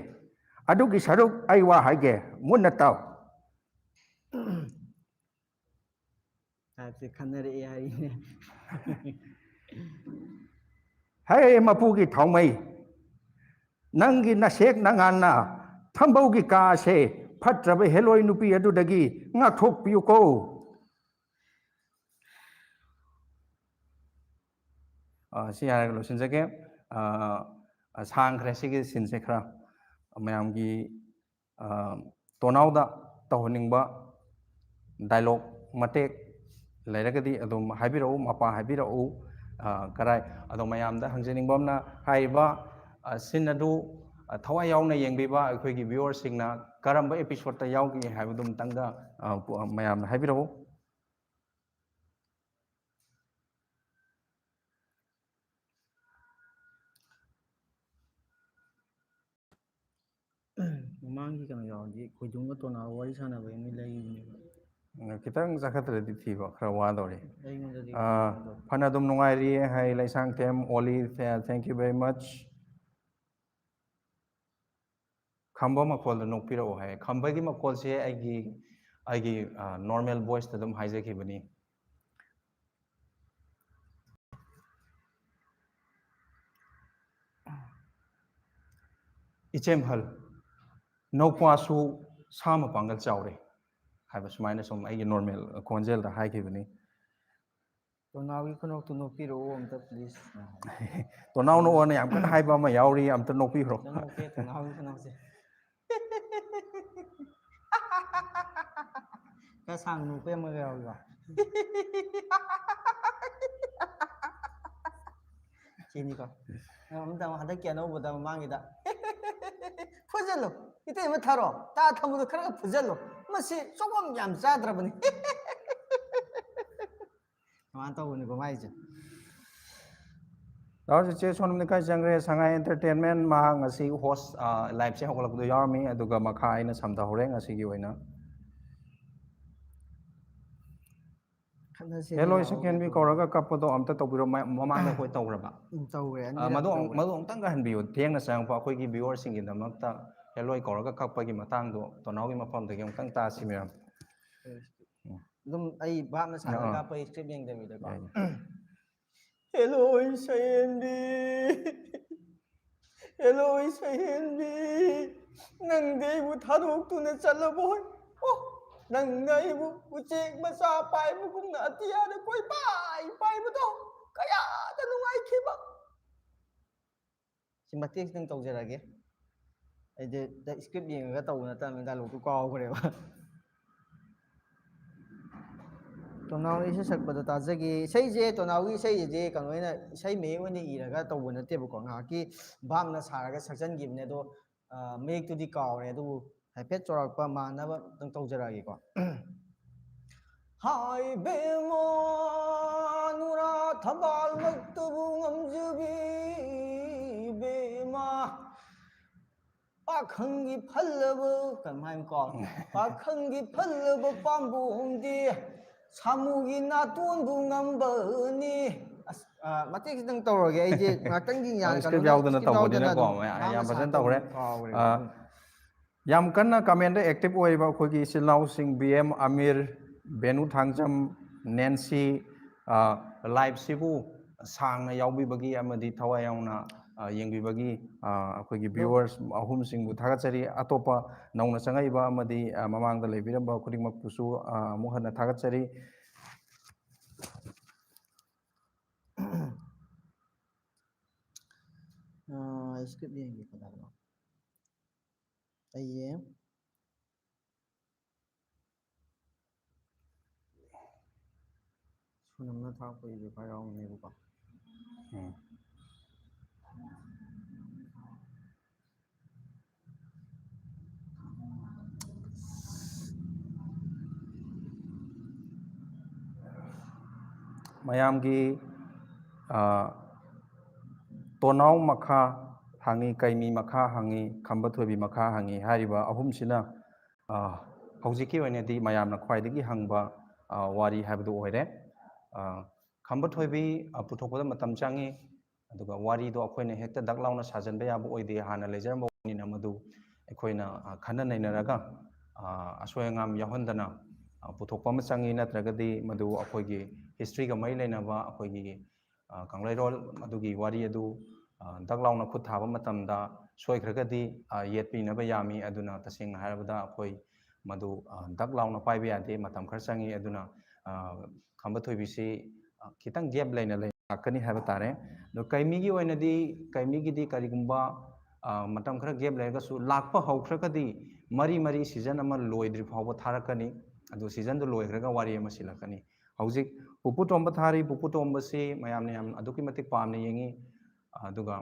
ꯑꯗꯨꯒꯤ ꯁꯔꯨꯛ ꯑꯩ ꯋꯥ ꯍꯥꯏꯒꯦ, ꯃꯨꯟꯅ ꯇꯥꯎ꯫ ꯍꯥꯏꯕꯁꯦ ꯈꯟꯅꯔꯛꯑꯦ ꯍꯥꯏꯔꯤꯅꯦ꯫ ꯍꯦ ꯃꯄꯨꯒꯤ ꯊꯥꯎꯃꯩ, ꯅꯪꯒꯤ ꯅꯁꯦꯛ ꯅꯉꯥꯟꯅ ꯊꯝꯕꯧꯒꯤ ꯀꯥꯁꯦ ꯐꯠꯇ꯭ꯔꯕ ꯍꯦꯂꯣꯏ ꯅꯨꯄꯤ ꯑꯗꯨꯗꯒꯤ ꯉꯥꯛꯊꯣꯛꯄꯤꯌꯨꯀꯣ꯫ ꯑ, ꯁꯤ ꯍꯥꯏꯔꯒ ꯂꯣꯏꯁꯤꯟꯖꯒꯦ꯫ ꯑ, ꯑ, ꯁꯥꯡꯈ꯭ꯔꯦ ꯁꯤꯒꯤ ꯁꯤꯟꯁꯦ ꯈꯔ꯫ ꯃꯌꯥꯝꯒꯤ, ꯑ, ꯇꯣꯅꯥꯎꯗ ꯇꯧꯍꯟꯅꯤꯡꯕ ꯗꯥꯏꯂꯣꯛ ꯃꯇꯦꯛ ꯂꯩꯔꯒꯗꯤ ꯑꯗꯨꯝ ꯍꯥꯏꯕꯤꯔꯛꯎ, ꯃꯄꯥ ꯍꯥꯏꯕꯤꯔꯛꯎ꯫ ꯑ, ꯀꯔꯥꯏ, ꯑꯗꯣ ꯃꯌꯥꯝꯗ ꯍꯪꯖꯅꯤꯡꯕ ꯑꯃꯅ, ꯍꯥꯏꯔꯤꯕ, ꯑ, ꯁꯤꯟ ꯑꯗꯨ, ꯑ, ꯊꯋꯥꯏ ꯌꯥꯎꯅ ꯌꯦꯡꯕꯤꯕ ꯑꯩꯈꯣꯏꯒꯤ ꯚ꯭ꯌꯨꯋꯔꯁꯤꯡꯅ ꯀꯔꯝꯕ ꯑꯦꯄꯤꯁꯣꯗꯇ ꯌꯥꯎꯒꯦ ꯍꯥꯏꯕꯗꯨ ꯑꯃꯇꯪꯒ, ꯑ, ꯄꯨ-, ꯃꯌꯥꯝꯅ ꯍꯥꯏꯕꯤꯔꯛꯎ꯫ ꯃꯃꯥꯡꯒꯤ ꯀꯩꯅꯣ ꯌꯥꯎꯔꯗꯤ ꯈꯣꯏꯗꯨꯝꯒ ꯇꯣꯅꯥꯒ ꯋꯥꯔꯤ ꯁꯥꯟꯅꯕꯒꯤ ꯃꯤ ꯂꯩꯔꯤꯅꯦꯕ꯫ ꯎꯝ, ꯈꯤꯇꯪ ꯆꯥꯈꯠꯇ꯭ꯔꯗꯤ ꯊꯤꯕ ꯈꯔ ꯋꯥꯗꯧꯔꯤ꯫ ꯑꯩꯉꯣꯟꯗꯗꯤ ꯑꯥ, ꯀꯩꯅꯣ ꯇꯧꯗꯦ꯫ ꯐꯅ ꯑꯗꯨꯝ ꯅꯨꯡꯉꯥꯏꯔꯤ ꯍꯥꯏ ꯂꯩꯁꯥꯡꯊꯦꯝ ꯑꯣꯂꯤ, ꯊꯦ-, thank you very much꯫ ꯈꯝꯕ ꯃꯈꯣꯜꯗ ꯅꯣꯛꯄꯤꯔꯛꯑꯣ ꯍꯥꯏ꯫ ꯈꯝꯕꯒꯤ ꯃꯈꯣꯜꯁꯦ ꯑꯩꯒꯤ, ꯑꯩꯒꯤ, ꯑꯥ, ꯅꯣꯔꯃꯦꯜ ꯚꯣꯏꯁꯇ ꯑꯗꯨꯝ ꯍꯥꯏꯖꯈꯤꯕꯅꯤ꯫ ꯏꯆꯦꯝꯍꯜ, ꯅꯧꯄꯥꯁꯨ ꯁꯥ ꯃꯄꯥꯡꯒꯜ ꯆꯥꯎꯔꯦ ꯍꯥꯏꯕ ꯁꯨꯃꯥꯏꯅ ꯁꯨꯝ ꯑꯩꯒꯤ ꯅꯣꯔꯃꯦꯜ ꯈꯣꯟꯖꯦꯜꯗ ꯍꯥꯏꯈꯤꯕꯅꯤ꯫ ꯇꯣꯅꯥꯎꯒꯤ ꯈꯨꯅꯣꯛꯇꯨ ꯅꯣꯛꯄꯤꯔꯛꯑꯣ ꯑꯝꯇ, please꯫ ꯇꯣꯅꯥꯎ ꯅꯣꯛꯑꯣꯅ ꯌꯥꯝ ꯀꯟꯅ ꯍꯥꯏꯕ ꯑꯃ ꯌꯥꯎꯔꯤ, ꯑꯝꯇ ꯅꯣꯛꯄꯤꯈ꯭ꯔꯣ꯫ ꯅꯪ ꯅꯣꯛꯀꯦ, ꯇꯣꯅꯥꯎꯒꯤ ꯈꯨꯅꯣꯛꯁꯦ꯫ ꯈꯔ ꯁꯥꯡꯅ ꯅꯣꯛꯄ ꯑꯃꯒ ꯌꯥꯎꯔꯤꯕ꯫ ꯁꯤꯅꯤꯀꯣ꯫ ꯑꯃꯨꯛꯇꯪ ꯍꯟꯗꯛꯀꯤ ꯑꯅꯧꯕꯗ ꯃꯃꯥꯡꯒꯤꯗ꯫ ꯐꯨꯖꯜꯂꯨ꯫ ꯏꯇꯩꯃ ꯊꯥꯔꯣ꯫ ꯇꯥ ꯊꯝꯕꯗꯣ ꯈꯔ ꯈꯔ ꯐꯨꯖꯜꯂꯨ꯫ ꯃꯁꯤ ꯆꯣꯡꯐꯝ ꯌꯥꯝ ꯆꯥꯗ꯭ꯔꯕꯅꯤ꯫ ꯀꯃꯥꯏꯅ ꯇꯧꯕꯅꯤꯀꯣ ꯃꯥꯏꯁꯦ? ꯗꯥ ꯆꯤꯆꯦ ꯁꯣꯅꯝ ꯂꯩꯀꯥꯏ ꯆꯪꯈ꯭ꯔꯦ꯫ ꯁꯉꯥꯏ ꯑꯦꯟꯇꯔꯇꯦꯟꯃꯦꯟ, ꯃꯍꯥꯛ ꯉꯁꯤ ꯍꯣꯁ, ꯑ, ꯂꯥꯏꯞꯁꯦ ꯍꯧꯒꯠꯂꯛꯄꯗ ꯌꯥꯎꯔꯝꯃꯤ, ꯑꯗꯨꯒ ꯃꯈꯥ ꯑꯩꯅ ꯁꯝꯊꯍꯧꯔꯦ ꯉꯁꯤꯒꯤ ꯑꯣꯏꯅ꯫ ꯈꯠꯅꯁꯦ ꯍꯦꯂꯣꯏ ꯌꯥꯎꯔꯒꯦ ꯁꯦꯀꯦꯟꯕꯤ ꯇꯧꯕ꯫ ꯀꯧꯔꯒ ꯀꯞꯄꯗꯣ ꯑꯝꯇ ꯇꯧꯕꯤꯔꯣ꯫ ꯃ-, ꯃꯃꯥꯡꯗ ꯑꯩꯈꯣꯏ ꯇꯧꯈ꯭ꯔꯕ? ꯎꯝ, ꯇꯧꯈ꯭ꯔꯦ, ꯑ, ꯑꯅꯤꯔꯛ ꯃꯗꯨ ꯑꯃꯨꯛ-, ꯇꯧꯈ꯭ꯔꯦ꯫ ꯃꯗꯨ ꯑꯃꯨꯛꯇꯪꯒ ꯍꯟꯕꯤꯌꯨ꯫ ꯊꯦꯡꯅ ꯆꯪꯉꯛꯄ ꯑꯩꯈꯣꯏꯒꯤ ꯚ꯭ꯌꯨꯋꯔꯁꯤꯡꯒꯤꯗꯃꯛꯇ ꯍꯦꯂꯣꯏ ꯀꯧꯔꯒ ꯀꯞꯄꯒꯤ ꯃꯇꯥꯡꯗꯣ ꯇꯣꯅꯥꯎꯒꯤ ꯃꯐꯝꯗꯒꯤ ꯑꯃꯨꯛꯇꯪ ꯇꯥꯁꯤ ꯃꯌꯥꯝ꯫ ꯎꯝ꯫ ꯑꯗꯨꯝ ꯑꯩ ꯚꯥꯞꯅ ꯁꯥꯟꯅ ꯑꯥ, ꯑꯥ꯫ ꯀꯥꯞꯄꯒꯤ ꯁꯀ꯭ꯔꯤꯞ ꯌꯦꯡꯗꯕꯤꯗꯀꯣ꯫ ꯌꯥꯏ, ꯌꯥꯏ꯫ ꯍꯦꯂꯣꯏ ꯁꯍꯦꯟꯕꯤ, ꯍꯦꯂꯣꯏ ꯁꯍꯦꯟꯕꯤ, ꯅꯪꯗꯤ ꯑꯩꯕꯨ ꯊꯥꯗꯣꯛꯇꯨꯅ ꯆꯠꯂꯕꯣꯏ? ꯑꯣ, ꯅꯪꯅ ꯑꯩꯕꯨ ꯎꯆꯦꯛ ꯃꯆꯥ ꯄꯥꯏꯕꯒꯨꯝꯅ ꯑꯇꯤꯌꯥꯗ ꯀꯣꯏꯄꯥꯏ ꯄꯥꯏꯕꯗꯣ ꯀꯌꯥꯗ ꯅꯨꯡꯉꯥꯏꯈꯤꯕ꯫ ꯁꯤ ꯃꯇꯦꯛꯁꯤꯗꯪ ꯇꯧꯖꯔꯒꯦ꯫ ꯑꯩꯗꯤ script ꯌꯦꯡꯉꯒ ꯇꯧꯕ ꯅꯠꯇꯕꯅꯤꯅ dialogue ꯇꯨ ꯀꯥꯎꯈ꯭ꯔꯦꯕ꯫ ꯇꯣꯅꯥꯎꯒꯤ ꯏꯁꯩ ꯁꯛꯄꯗꯣ ꯇꯥꯖꯒꯦ꯫ ꯏꯁꯩꯁꯦ, ꯇꯣꯅꯥꯎꯒꯤ ꯏꯁꯩꯁꯤꯗꯤ ꯀꯩꯅꯣ ꯑꯣꯏꯅ, ꯏꯁꯩ ꯃꯌꯦꯛ ꯑꯣꯏꯅ ꯏꯔꯒ ꯇꯧꯕ ꯅꯠꯇꯦꯕꯀꯣ, ꯉꯥꯏꯍꯥꯛꯀꯤ ꯚꯥꯞꯅ ꯁꯥꯔꯒ ꯁꯛꯆꯟꯈꯤꯕꯅꯦ꯫ ꯑꯗꯣ, ꯑ, ꯃꯌꯦꯛꯇꯨꯗꯤ ꯀꯥꯎꯔꯦ, ꯑꯗꯨꯕꯨ ꯍꯥꯏꯐꯦꯠ ꯆꯥꯎꯔꯥꯛꯄ ꯃꯥꯟꯅꯕ ꯑꯗꯨꯝ ꯇꯧꯖꯔꯛꯑꯒꯦꯀꯣ꯫ ꯍꯥꯏ ꯕꯦꯝꯃ, ꯅꯨꯔꯥ ꯊꯝꯕꯥꯜꯃꯛꯇꯕꯨ ꯉꯝꯖꯕꯤ ꯕꯦꯝꯃ, ꯄꯥꯈꯪꯒꯤ ꯐꯜꯂꯕ, ꯀꯃꯥꯏꯅ ꯀꯣ? ꯄꯥꯈꯪꯒꯤ ꯐꯜꯂꯕ ꯄꯥꯝꯕꯣꯝꯗꯤ ꯁꯥꯃꯨꯒꯤ ꯅꯥꯇꯣꯟꯕꯨ ꯉꯝꯕꯅꯤ꯫ ꯑꯁ, ꯑ, ꯃꯇꯦꯛ ꯈꯤꯇꯪ ꯇꯧꯔꯒꯦ꯫ ꯑꯩꯁꯦ ꯉꯥꯛꯇꯪꯒꯤ ꯌꯥ-, script ꯀꯩꯅꯣꯗ, ꯌꯥꯎꯗꯅ script ꯇꯧꯕꯅꯤꯅꯀꯣ, ꯌꯥꯎꯗꯅ ꯑꯗꯨꯝ ꯃꯌꯥꯝ ꯌꯥꯝ ꯉꯥꯡꯅ ꯐꯖꯅ ꯁꯥꯟꯅ ꯇꯧꯈ꯭ꯔꯦ꯫ ꯇꯧꯕꯅꯤ꯫ ꯀꯥꯎꯈ꯭ꯔꯦ꯫ ꯑ, ꯎꯝ꯫ ꯌꯥꯝ ꯀꯟꯅ comment ꯗ active ꯑꯣꯏꯔꯤꯕ ꯑꯩꯈꯣꯏꯒꯤ ꯏꯆꯤꯜ ꯏꯅꯥꯎꯁꯤꯡ ꯕꯤ ꯑꯦꯝ ꯑꯃꯤꯔ, ꯕꯦꯅꯨ ꯊꯥꯡꯖꯝ, ꯅꯦꯟꯁꯤ, ꯑ, live ꯁꯤꯕꯨ ꯁꯥꯡꯅ ꯌꯥꯎꯕꯤꯕꯒꯤ ꯑꯃꯗꯤ ꯊꯋꯥꯏ ꯌꯥꯎꯅ, ꯑ, ꯌꯦꯡꯕꯤꯕꯒꯤ, ꯑ, ꯑꯩꯈꯣꯏꯒꯤ ꯑꯗꯣ viewers ꯑꯍꯨꯝꯁꯤꯡꯕꯨ ꯊꯥꯒꯠꯆꯔꯤ꯫ ꯑꯇꯣꯞꯄ ꯅꯧꯅ ꯆꯪꯉꯛꯏꯕ ꯑꯃꯗꯤ, ꯑ, ꯃꯃꯥꯡꯗ ꯂꯩꯕꯤꯔꯝꯕ ꯈꯨꯗꯤꯡꯃꯛꯄꯨꯁꯨ, ꯑ, ꯑꯃꯨꯛ ꯍꯟꯅ ꯊꯥꯒꯠꯆꯔꯤ꯫ ꯑ, script ꯌꯦꯡꯒꯦ ꯀꯗꯥꯏꯅꯣ? ꯑꯩ ꯁꯣꯅꯝꯅ ꯊꯥꯔꯛꯄ ꯏꯕ ꯈꯔ ꯌꯥꯎꯔꯝꯅꯦꯕꯀꯣ꯫ ꯎꯝ꯫ ꯃꯌꯥꯝꯒꯤ, ꯑ, ꯇꯣꯅꯥꯎ ꯃꯈꯥ ꯍꯪꯉꯤ, ꯀꯩꯃꯤ ꯃꯈꯥ ꯍꯪꯉꯤ, ꯈꯝꯕ ꯊꯣꯏꯕꯤ ꯃꯈꯥ ꯍꯪꯉꯤ ꯍꯥꯏꯔꯤꯕ ꯑꯍꯨꯝꯁꯤꯅ, ꯑ, ꯍꯧꯖꯤꯛꯀꯤ ꯑꯣꯏꯅꯗꯤ ꯃꯌꯥꯝꯅ ꯈ꯭ꯋꯥꯏꯗꯒꯤ ꯍꯪꯕ, ꯑ, ꯋꯥꯔꯤ ꯍꯥꯏꯕꯗꯨ ꯑꯣꯏꯔꯦ꯫ ꯑ, ꯈꯝꯕ ꯊꯣꯏꯕꯤ, ꯑ, ꯄꯨꯊꯣꯛꯄꯗ ꯃꯇꯝ ꯆꯪꯉꯤ, ꯑꯗꯨꯒ ꯋꯥꯔꯤꯗꯣ ꯑꯩꯈꯣꯏꯅ ꯍꯦꯛꯇ ꯗꯛ ꯂꯥꯎꯅ ꯁꯥꯖꯟꯕ ꯌꯥꯕ ꯑꯣꯏꯗꯦ꯫ ꯍꯥꯟꯅ ꯂꯩꯖꯔꯝꯕ ꯋꯥꯔꯤꯅꯤꯅ ꯃꯗꯨ ꯑꯩꯈꯣꯏꯅ, ꯑ, ꯈꯟꯅ ꯅꯩꯅꯔꯒ, ꯑ, ꯑꯁꯣꯏ ꯑꯉꯥꯝ ꯌꯥꯎꯍꯟꯗꯅ, ꯑ, ꯄꯨꯊꯣꯛꯄ ꯑꯃ ꯆꯪꯉꯤ꯫ ꯅꯠꯇ꯭ꯔꯒꯗꯤ ꯃꯗꯨ ꯑꯩꯈꯣꯏꯒꯤ history ꯒ ꯃꯔꯤ ꯂꯩꯅꯕ ꯑꯩꯈꯣꯏꯒꯤ, ꯑ, ꯀꯪꯂꯩꯔꯣꯜ ꯑꯗꯨꯒꯤ ꯋꯥꯔꯤ ꯑꯗꯨ, ꯑ, ꯗꯛ ꯂꯥꯎꯅ ꯈꯨꯠ ꯊꯥꯕ ꯃꯇꯝꯗ, ꯁꯣꯏꯈ꯭ꯔꯒꯗꯤ ꯌꯦꯠꯄꯤꯅꯕ ꯌꯥꯝꯃꯤ꯫ ꯑꯗꯨꯅ ꯇꯁꯦꯡꯅ ꯍꯥꯏꯔꯕꯗ ꯑꯩꯈꯣꯏ ꯃꯗꯨ ꯗꯛ ꯂꯥꯎꯅ ꯄꯥꯏꯕ ꯌꯥꯗꯦ, ꯃꯇꯝ ꯈꯔ ꯆꯪꯉꯤ꯫ ꯑꯗꯨꯅ ꯈꯝꯕ ꯊꯣꯏꯕꯤꯁꯤ ꯈꯤꯇꯪ ꯒꯦꯞ ꯂꯩꯅ ꯂꯩ ꯂꯥꯛꯀꯅꯤ ꯍꯥꯏꯕ ꯇꯥꯔꯦ꯫ ꯑꯗꯣ ꯀꯩꯃꯤꯒꯤ ꯑꯣꯏꯅꯗꯤ, ꯀꯩꯃꯤꯒꯤꯗꯤ ꯀꯔꯤꯒꯨꯝꯕ ꯃꯇꯝ ꯈꯔ ꯒꯦꯞ ꯂꯩꯔꯒꯁꯨ ꯂꯥꯛꯄ ꯍꯧꯈ꯭ꯔꯒꯗꯤ ꯃꯔꯤ ꯃꯔꯤ ꯁꯤꯖꯟ ꯑꯃ ꯂꯣꯏꯗ꯭ꯔꯤ ꯐꯥꯎꯕ ꯊꯥꯔꯛꯀꯅꯤ꯫ ꯑꯗꯨ ꯁꯤꯖꯟꯗꯨ ꯂꯣꯏꯈ꯭ꯔꯒ ꯋꯥꯔꯤ ꯑꯃ ꯁꯤꯜꯂꯛꯀꯅꯤ꯫ ꯍꯧꯖꯤꯛ ꯄꯨꯄꯨ ꯇꯣꯝꯕ ꯊꯥꯔꯤ꯫ ꯄꯨꯄꯨ ꯇꯣꯝꯕꯁꯤ ꯃꯌꯥꯝꯅ ꯌꯥꯝ ꯑꯗꯨꯛꯀꯤ ꯃꯇꯤꯛ ꯄꯥꯝꯅ ꯌꯦꯡꯉꯤ꯫ ꯑꯗꯨꯒ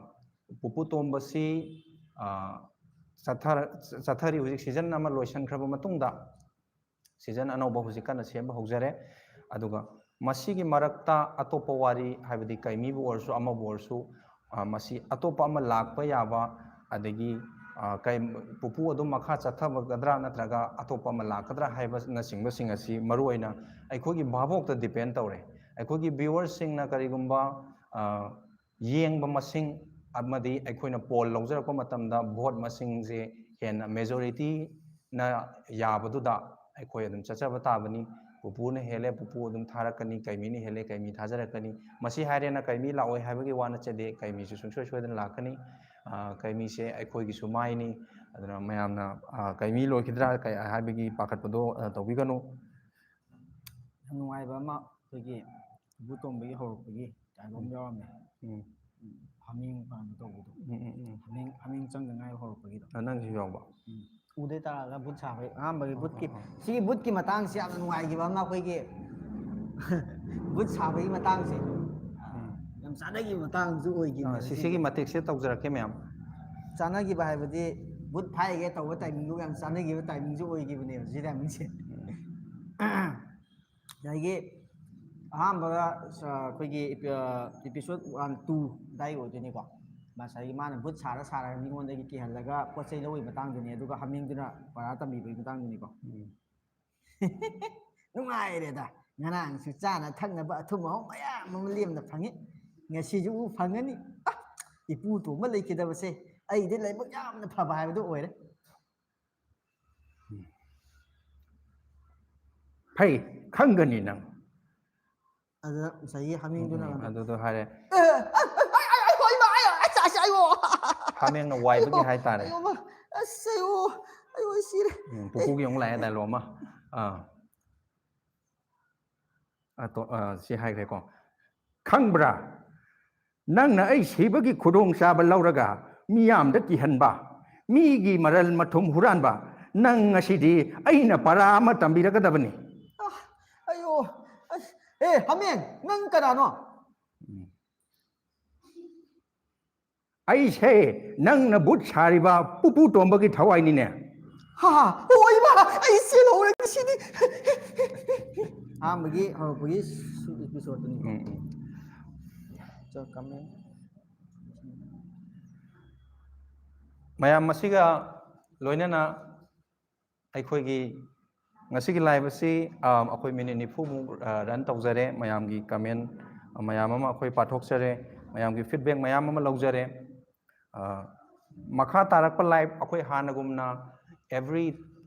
ꯄꯨꯄꯨ ꯇꯣꯝꯕꯁꯤ ꯆꯠꯊꯔ ꯆꯠꯊꯔꯤ꯫ ꯍꯧꯖꯤꯛ ꯁꯤꯖꯟ ꯑꯃ ꯂꯣꯏꯁꯤꯟꯈ꯭ꯔꯕ ꯃꯇꯨꯡꯗ ꯁꯤꯖꯟ ꯑꯅꯧꯕ ꯍꯧꯖꯤꯛ ꯀꯟꯅ ꯁꯦꯝꯕ ꯍꯧꯖꯔꯦ꯫ ꯑꯗꯨꯒ ꯃꯁꯤꯒꯤ ꯃꯔꯛꯇ ꯑꯇꯣꯞꯄ ꯋꯥꯔꯤ, ꯍꯥꯏꯕꯗꯤ ꯀꯩꯃꯤꯕꯨ ꯑꯣꯏꯔꯁꯨ ꯑꯃꯕꯨ ꯑꯣꯏꯔꯁꯨ, ꯃꯁꯤ ꯑꯇꯣꯞꯄ ꯑꯃ ꯂꯥꯛꯄ ꯌꯥꯕ, ꯑꯗꯒꯤ ꯀꯩ ꯄꯨꯄꯨ ꯑꯗꯨꯝ ꯃꯈꯥ ꯆꯠꯊꯒꯗ꯭ꯔꯥ ꯅꯠꯇ꯭ꯔꯒ ꯑꯇꯣꯞꯄ ꯑꯃ ꯂꯥꯛꯀꯗ꯭ꯔꯥ ꯍꯥꯏꯕꯅꯆꯤꯡꯕꯁꯤꯡ ꯑꯁꯤ ꯃꯔꯨꯑꯣꯏꯅ ꯑꯩꯈꯣꯏꯒꯤ ꯚꯥꯕꯣꯛꯇ ꯗꯤꯄꯦꯟ ꯇꯧꯔꯦ꯫ ꯑꯩꯈꯣꯏꯒꯤ ꯚ꯭ꯌꯨꯋꯔꯁꯤꯡꯅ ꯀꯔꯤꯒꯨꯝꯕ ꯌꯦꯡꯕ ꯃꯁꯤꯡ ꯑꯃꯗꯤ ꯑꯩꯈꯣꯏꯅ ꯄꯣꯜ ꯂꯧꯖꯔꯛꯄ ꯃꯇꯝꯗ ꯚꯣꯠ ꯃꯁꯤꯡꯁꯦ ꯍꯦꯟꯅ ꯃꯦꯖꯣꯔꯤꯇꯤꯅ ꯌꯥꯕꯗꯨꯗ ꯑꯩꯈꯣꯏ ꯑꯗꯨꯝ ꯆꯠꯆꯕ ꯇꯥꯕꯅꯤ꯫ ꯄꯨꯄꯨꯅ ꯍꯦꯜꯂꯦ, ꯄꯨꯄꯨ ꯑꯗꯨꯝ ꯊꯥꯔꯛꯀꯅꯤ, ꯀꯩꯃꯤꯅ ꯍꯦꯜꯂꯦ, ꯀꯩꯃꯤ ꯊꯥꯖꯔꯛꯀꯅꯤ꯫ ꯃꯁꯤ ꯍꯥꯏꯔꯦꯅ ꯀꯩꯃꯤ ꯂꯥꯛꯑꯣꯏ ꯍꯥꯏꯕꯒꯤ ꯋꯥ ꯅꯠꯆꯗꯦ, ꯀꯩꯃꯤꯁꯨ ꯁꯨꯡꯁꯣꯏ ꯁꯣꯏꯗꯅ ꯂꯥꯛꯀꯅꯤ꯫ ꯀꯩꯃꯤꯁꯦ ꯑꯩꯈꯣꯏꯒꯤꯁꯨ ꯃꯥꯏꯅꯤ꯫ ꯑꯗꯨꯅ ꯃꯌꯥꯝꯅ ꯀꯩꯃꯤ ꯂꯣꯏꯈꯤꯗ꯭ꯔꯥ ꯍꯥꯏꯕꯒꯤ ꯄꯥꯈꯠꯄꯗꯣ ꯇꯧꯕꯤꯒꯅꯨ꯫ ꯌꯥꯝ ꯅꯨꯡꯉꯥꯏꯕ ꯑꯃ ꯑꯩꯈꯣꯏꯒꯤ ꯏꯕꯨ ꯇꯣꯝꯕꯒꯤ ꯍꯧꯔꯛꯄꯒꯤ ꯀꯩꯅꯣꯝ ꯌꯥꯎꯔꯝꯃꯦ꯫ ꯎꯝ, ꯍꯥꯃꯦꯡ ꯄꯥꯟꯕ ꯇꯧꯕꯗꯣ꯫ ꯎꯝ, ꯎꯝ, ꯎꯝ. ꯍꯥꯃꯦꯡ ꯍꯥꯃꯦꯡ ꯆꯪꯗꯉꯥꯏ ꯍꯧꯔꯛꯄꯒꯤꯗꯣ꯫ ꯑ, ꯅꯪꯁꯨ ꯌꯥꯎꯕ? ꯎꯗꯩ ꯇꯥꯔꯛꯑꯒ ꯕꯨꯠ ꯁꯥꯕꯒꯤ ꯑꯍꯥꯟꯕꯒꯤ ꯕꯨꯠꯀꯤ ꯁꯤꯒꯤ ꯕꯨꯠꯀꯤ ꯃꯇꯥꯡꯁꯤ ꯌꯥꯝꯅ ꯅꯨꯡꯉꯥꯏꯈꯤꯕ ꯑꯃ ꯑꯩꯈꯣꯏꯒꯤ ꯕꯨꯠ ꯁꯥꯕꯒꯤ ꯃꯇꯥꯡꯁꯦ ꯌꯥꯝ ꯆꯥꯟꯅꯈꯤꯕ ꯃꯇꯥꯡꯁꯨ ꯑꯣꯏꯈꯤꯕꯅꯦ꯫ ꯁꯤꯒꯤ ꯃꯇꯦꯛꯁꯦ ꯇꯧꯖꯔꯛꯀꯦ ꯃꯌꯥꯝ꯫ ꯆꯥꯟꯅꯈꯤꯕ ꯍꯥꯏꯕꯗꯤ ꯕꯨꯠ ꯐꯥꯏꯒꯦ ꯇꯧꯕ ꯇꯥꯏꯃꯤꯡꯗꯨꯒ ꯌꯥꯝ ꯆꯥꯟꯅꯈꯤꯕ ꯇꯥꯏꯃꯤꯡꯁꯨ ꯑꯣꯏꯈꯤꯕꯅꯦꯕ ꯁꯤ ꯇꯥꯏꯃꯤꯡꯁꯦ꯫ ꯉꯁꯥꯏꯒꯤ ꯑꯍꯥꯟꯕꯗ ꯑꯩꯈꯣꯏꯒꯤ episode one two ꯑꯗꯥꯏ ꯑꯣꯏꯗꯣꯏꯅꯤꯀꯣ꯫ ꯉꯁꯥꯏꯒꯤ ꯃꯥꯅ ꯕꯨꯠ ꯁꯥꯔ ꯁꯥꯔꯒ ꯃꯤꯉꯣꯟꯗꯒꯤ ꯀꯤꯍꯜꯂꯒ ꯄꯣꯠ ꯆꯩ ꯂꯧꯕꯒꯤ ꯃꯇꯥꯡꯗꯨꯅꯤ, ꯑꯗꯨꯒ ꯍꯥꯃꯦꯡꯗꯨꯅ ꯄꯔꯥ ꯇꯝꯕꯤꯕꯒꯤ ꯃꯇꯥꯡꯗꯨꯅꯤꯀꯣ꯫ ꯅꯨꯡꯉꯥꯏꯔꯦꯗ, ꯉꯔꯥꯡꯁꯨ ꯆꯥꯅ ꯊꯛꯅꯕ ꯑꯊꯨꯝ ꯑꯍꯥꯎ ꯃꯌꯥꯝ ꯑꯃ ꯂꯦꯝꯅ ꯐꯪꯉꯤ, ꯉꯁꯤꯁꯨ ꯑꯃꯨꯛ ꯐꯪꯉꯅꯤ꯫ ꯑ, ꯏꯄꯨ ꯇꯣꯝꯕ ꯂꯩꯈꯤꯗꯕꯁꯦ ꯑꯩꯗꯤ ꯂꯥꯏꯕꯛ ꯌꯥꯝꯅ ꯐꯕ ꯍꯥꯏꯕꯗꯨ ꯑꯣꯏꯔꯦ꯫ ꯐꯩ, ꯈꯪꯒꯅꯤ ꯅꯪ꯫ ꯑꯗꯨꯗ ꯉꯁꯥꯏꯒꯤ ꯍꯥꯃꯦꯡꯗꯨꯅ ꯎꯝ, ꯑꯗꯨꯗꯣ ꯍꯥꯏꯔꯦ꯫ ꯑꯩ ꯍꯣꯏ ꯃꯥ ꯑꯩ ꯑꯩ ꯑꯩ ꯑꯩ ꯍꯥꯃꯦꯡꯅ ꯋꯥꯏꯕꯒꯤ ꯍꯥꯏꯇꯥꯔꯦ꯫ ꯑꯌꯣ, ꯑꯃ, ꯑꯁ, ꯑꯌꯣ, ꯑꯌꯣ, ꯑꯩ ꯁꯤꯔꯦ꯫ ꯎꯝ, ꯄꯨꯄꯨꯒꯤ ꯑꯃꯨꯛ ꯂꯥꯛꯑꯦ dialogue ꯑꯃ꯫ ꯑꯥ꯫ ꯑꯇꯣ-, ꯑ, ꯁꯤ ꯍꯥꯏꯈ꯭ꯔꯦꯀꯣ꯫ "ꯈꯪꯕ꯭ꯔꯥ? ꯅꯪꯅ ꯑꯩ ꯁꯤꯕꯒꯤ ꯈꯨꯗꯣꯡꯆꯥꯕ ꯂꯧꯔꯒ ꯃꯤꯌꯥꯝꯗ ꯀꯤꯍꯟꯕ, ꯃꯤꯒꯤ ꯃꯔꯜ ꯃꯊꯨꯝ ꯍꯨꯔꯥꯟꯕ, ꯅꯪ ꯉꯁꯤꯗꯤ ꯑꯩꯅ ꯄꯔꯥ ꯑꯃ ꯇꯝꯕꯤꯔꯒꯗꯕꯅꯤ꯫" ꯑ, ꯑꯌꯣ, ꯑꯁ, ꯑꯦ, ꯍꯥꯃꯦꯡ, ꯅꯪ ꯀꯅꯥꯅꯣ? ꯎꯝ꯫ "ꯑꯩꯁꯦ ꯅꯪꯅ ꯚꯨꯠ ꯁꯥꯔꯤꯕ ꯄꯨꯄꯨ ꯇꯣꯝꯕꯒꯤ ꯊꯋꯥꯏꯅꯤꯅꯦ꯫" ꯍꯥ, ꯍꯥ, ꯑꯣ, ꯏꯃꯥ, ꯑꯩ ꯆꯦꯜꯍꯧꯔꯒꯦ ꯁꯤꯗꯤ꯫ ꯑꯍꯥꯟꯕꯒꯤ ꯍꯧꯔꯛꯄꯒꯤ ꯁꯨ-, episode ꯇꯨꯅꯤ꯫ ꯎꯝ, ꯎꯝ꯫ ꯆꯣ, comment꯫ ꯃꯌꯥꯝ ꯃꯁꯤꯒ ꯂꯣꯏꯅꯅ ꯑꯩꯈꯣꯏꯒꯤ ꯉꯁꯤꯒꯤ live ꯑꯁꯤ, ꯑ, ꯑꯩꯈꯣꯏ minute ꯅꯤꯐꯨꯃꯨꯛ, ꯑ, run ꯇꯧꯖꯔꯦ꯫ ꯃꯌꯥꯝꯒꯤ comment ꯃꯌꯥꯝ ꯑꯃ ꯑꯩꯈꯣꯏ ꯄꯥꯊꯣꯛꯆꯔꯦ, ꯃꯌꯥꯝꯒꯤ feedback ꯃꯌꯥꯝ ꯑꯃ ꯂꯧꯖꯔꯦ꯫ ꯑ, ꯃꯈꯥ ꯇꯥꯔꯛꯄ live ꯑꯩꯈꯣꯏ ꯍꯥꯟꯅꯒꯨꯝꯅ every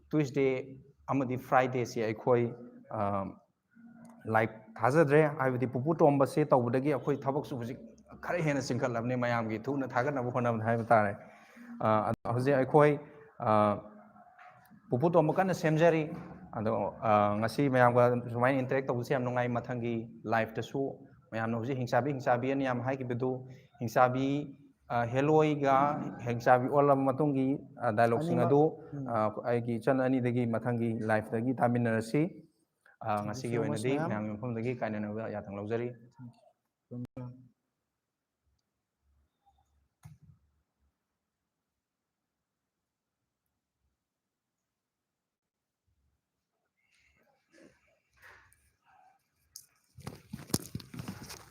Tuesday ꯑꯃꯗꯤ Fridayꯁꯤ ꯑꯩꯈꯣꯏ, ꯑ, live ꯊꯥꯖꯗ꯭ꯔꯦ, ꯍꯥꯏꯕꯗꯤ ꯄꯨꯄꯨ ꯇꯣꯝꯕꯁꯦ ꯇꯧꯕꯗꯒꯤ ꯑꯩꯈꯣꯏ ꯊꯕꯛꯁꯨ ꯍꯧꯖꯤꯛ ꯈꯔ ꯍꯦꯟꯅ ꯆꯤꯟꯈꯠꯂꯕꯅꯤ, ꯃꯌꯥꯝꯒꯤ ꯊꯨꯅ ꯊꯥꯒꯠꯅꯕ ꯍꯣꯠꯅꯕꯗ ꯍꯥꯏꯕ ꯇꯥꯔꯦ꯫ ꯑ, ꯑꯗꯣ ꯍꯧꯖꯤꯛ ꯑꯩꯈꯣꯏ, ꯑ, ꯄꯨꯄꯨ ꯇꯣꯝꯕ ꯀꯟꯅ ꯁꯦꯝꯖꯔꯤ꯫ ꯑꯗꯣ, ꯑ, ꯉꯁꯤ ꯃꯌꯥꯝꯒ ꯁꯨꯃꯥꯏꯅ interact ꯇꯧꯕꯁꯦ ꯌꯥꯝ ꯅꯨꯡꯉꯥꯏ꯫ ꯃꯊꯪꯒꯤ liveꯇꯁꯨ ꯃꯌꯥꯝꯅ ꯍꯧꯖꯤꯛ "ꯍꯤꯡꯆꯥꯕꯤ, ꯍꯤꯡꯆꯥꯕꯤ" ꯑꯅ ꯌꯥꯝ ꯍꯥꯏꯈꯤꯕꯗꯨ, ꯍꯤꯡꯆꯥꯕꯤ, ꯑ, ꯍꯦꯂꯣꯏꯒ ꯍꯤꯡꯆꯥꯕꯤ ꯑꯣꯜꯂꯕ ꯃꯇꯨꯡꯒꯤ, ꯑ, dialogueꯁꯤꯡ ꯑꯅꯤꯃꯛ꯫ ꯑꯗꯨ, ꯎꯝ꯫ ꯑ, ꯑꯩꯒꯤ ꯏꯆꯟ ꯑꯅꯤꯗꯒꯤ ꯃꯊꯪꯒꯤ liveꯇꯒꯤ ꯇꯥꯃꯤꯟꯅꯔꯁꯤ꯫ ꯑ, Thank you ꯉꯁꯤꯒꯤ so much, ꯑꯣꯏꯅꯗꯤ ꯃꯌꯥꯝ꯫ ꯃꯌꯥꯝꯒꯤ ꯃꯐꯝꯗꯒꯤ ꯀꯥꯏꯅꯅꯕ ꯌꯥꯊꯪ ꯂꯧꯖꯔꯤ꯫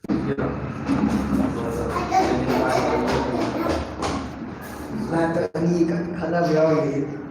Thank you. Live ꯑꯅꯤ ꯈꯠꯅꯕ ꯌꯥꯎꯔꯤ꯫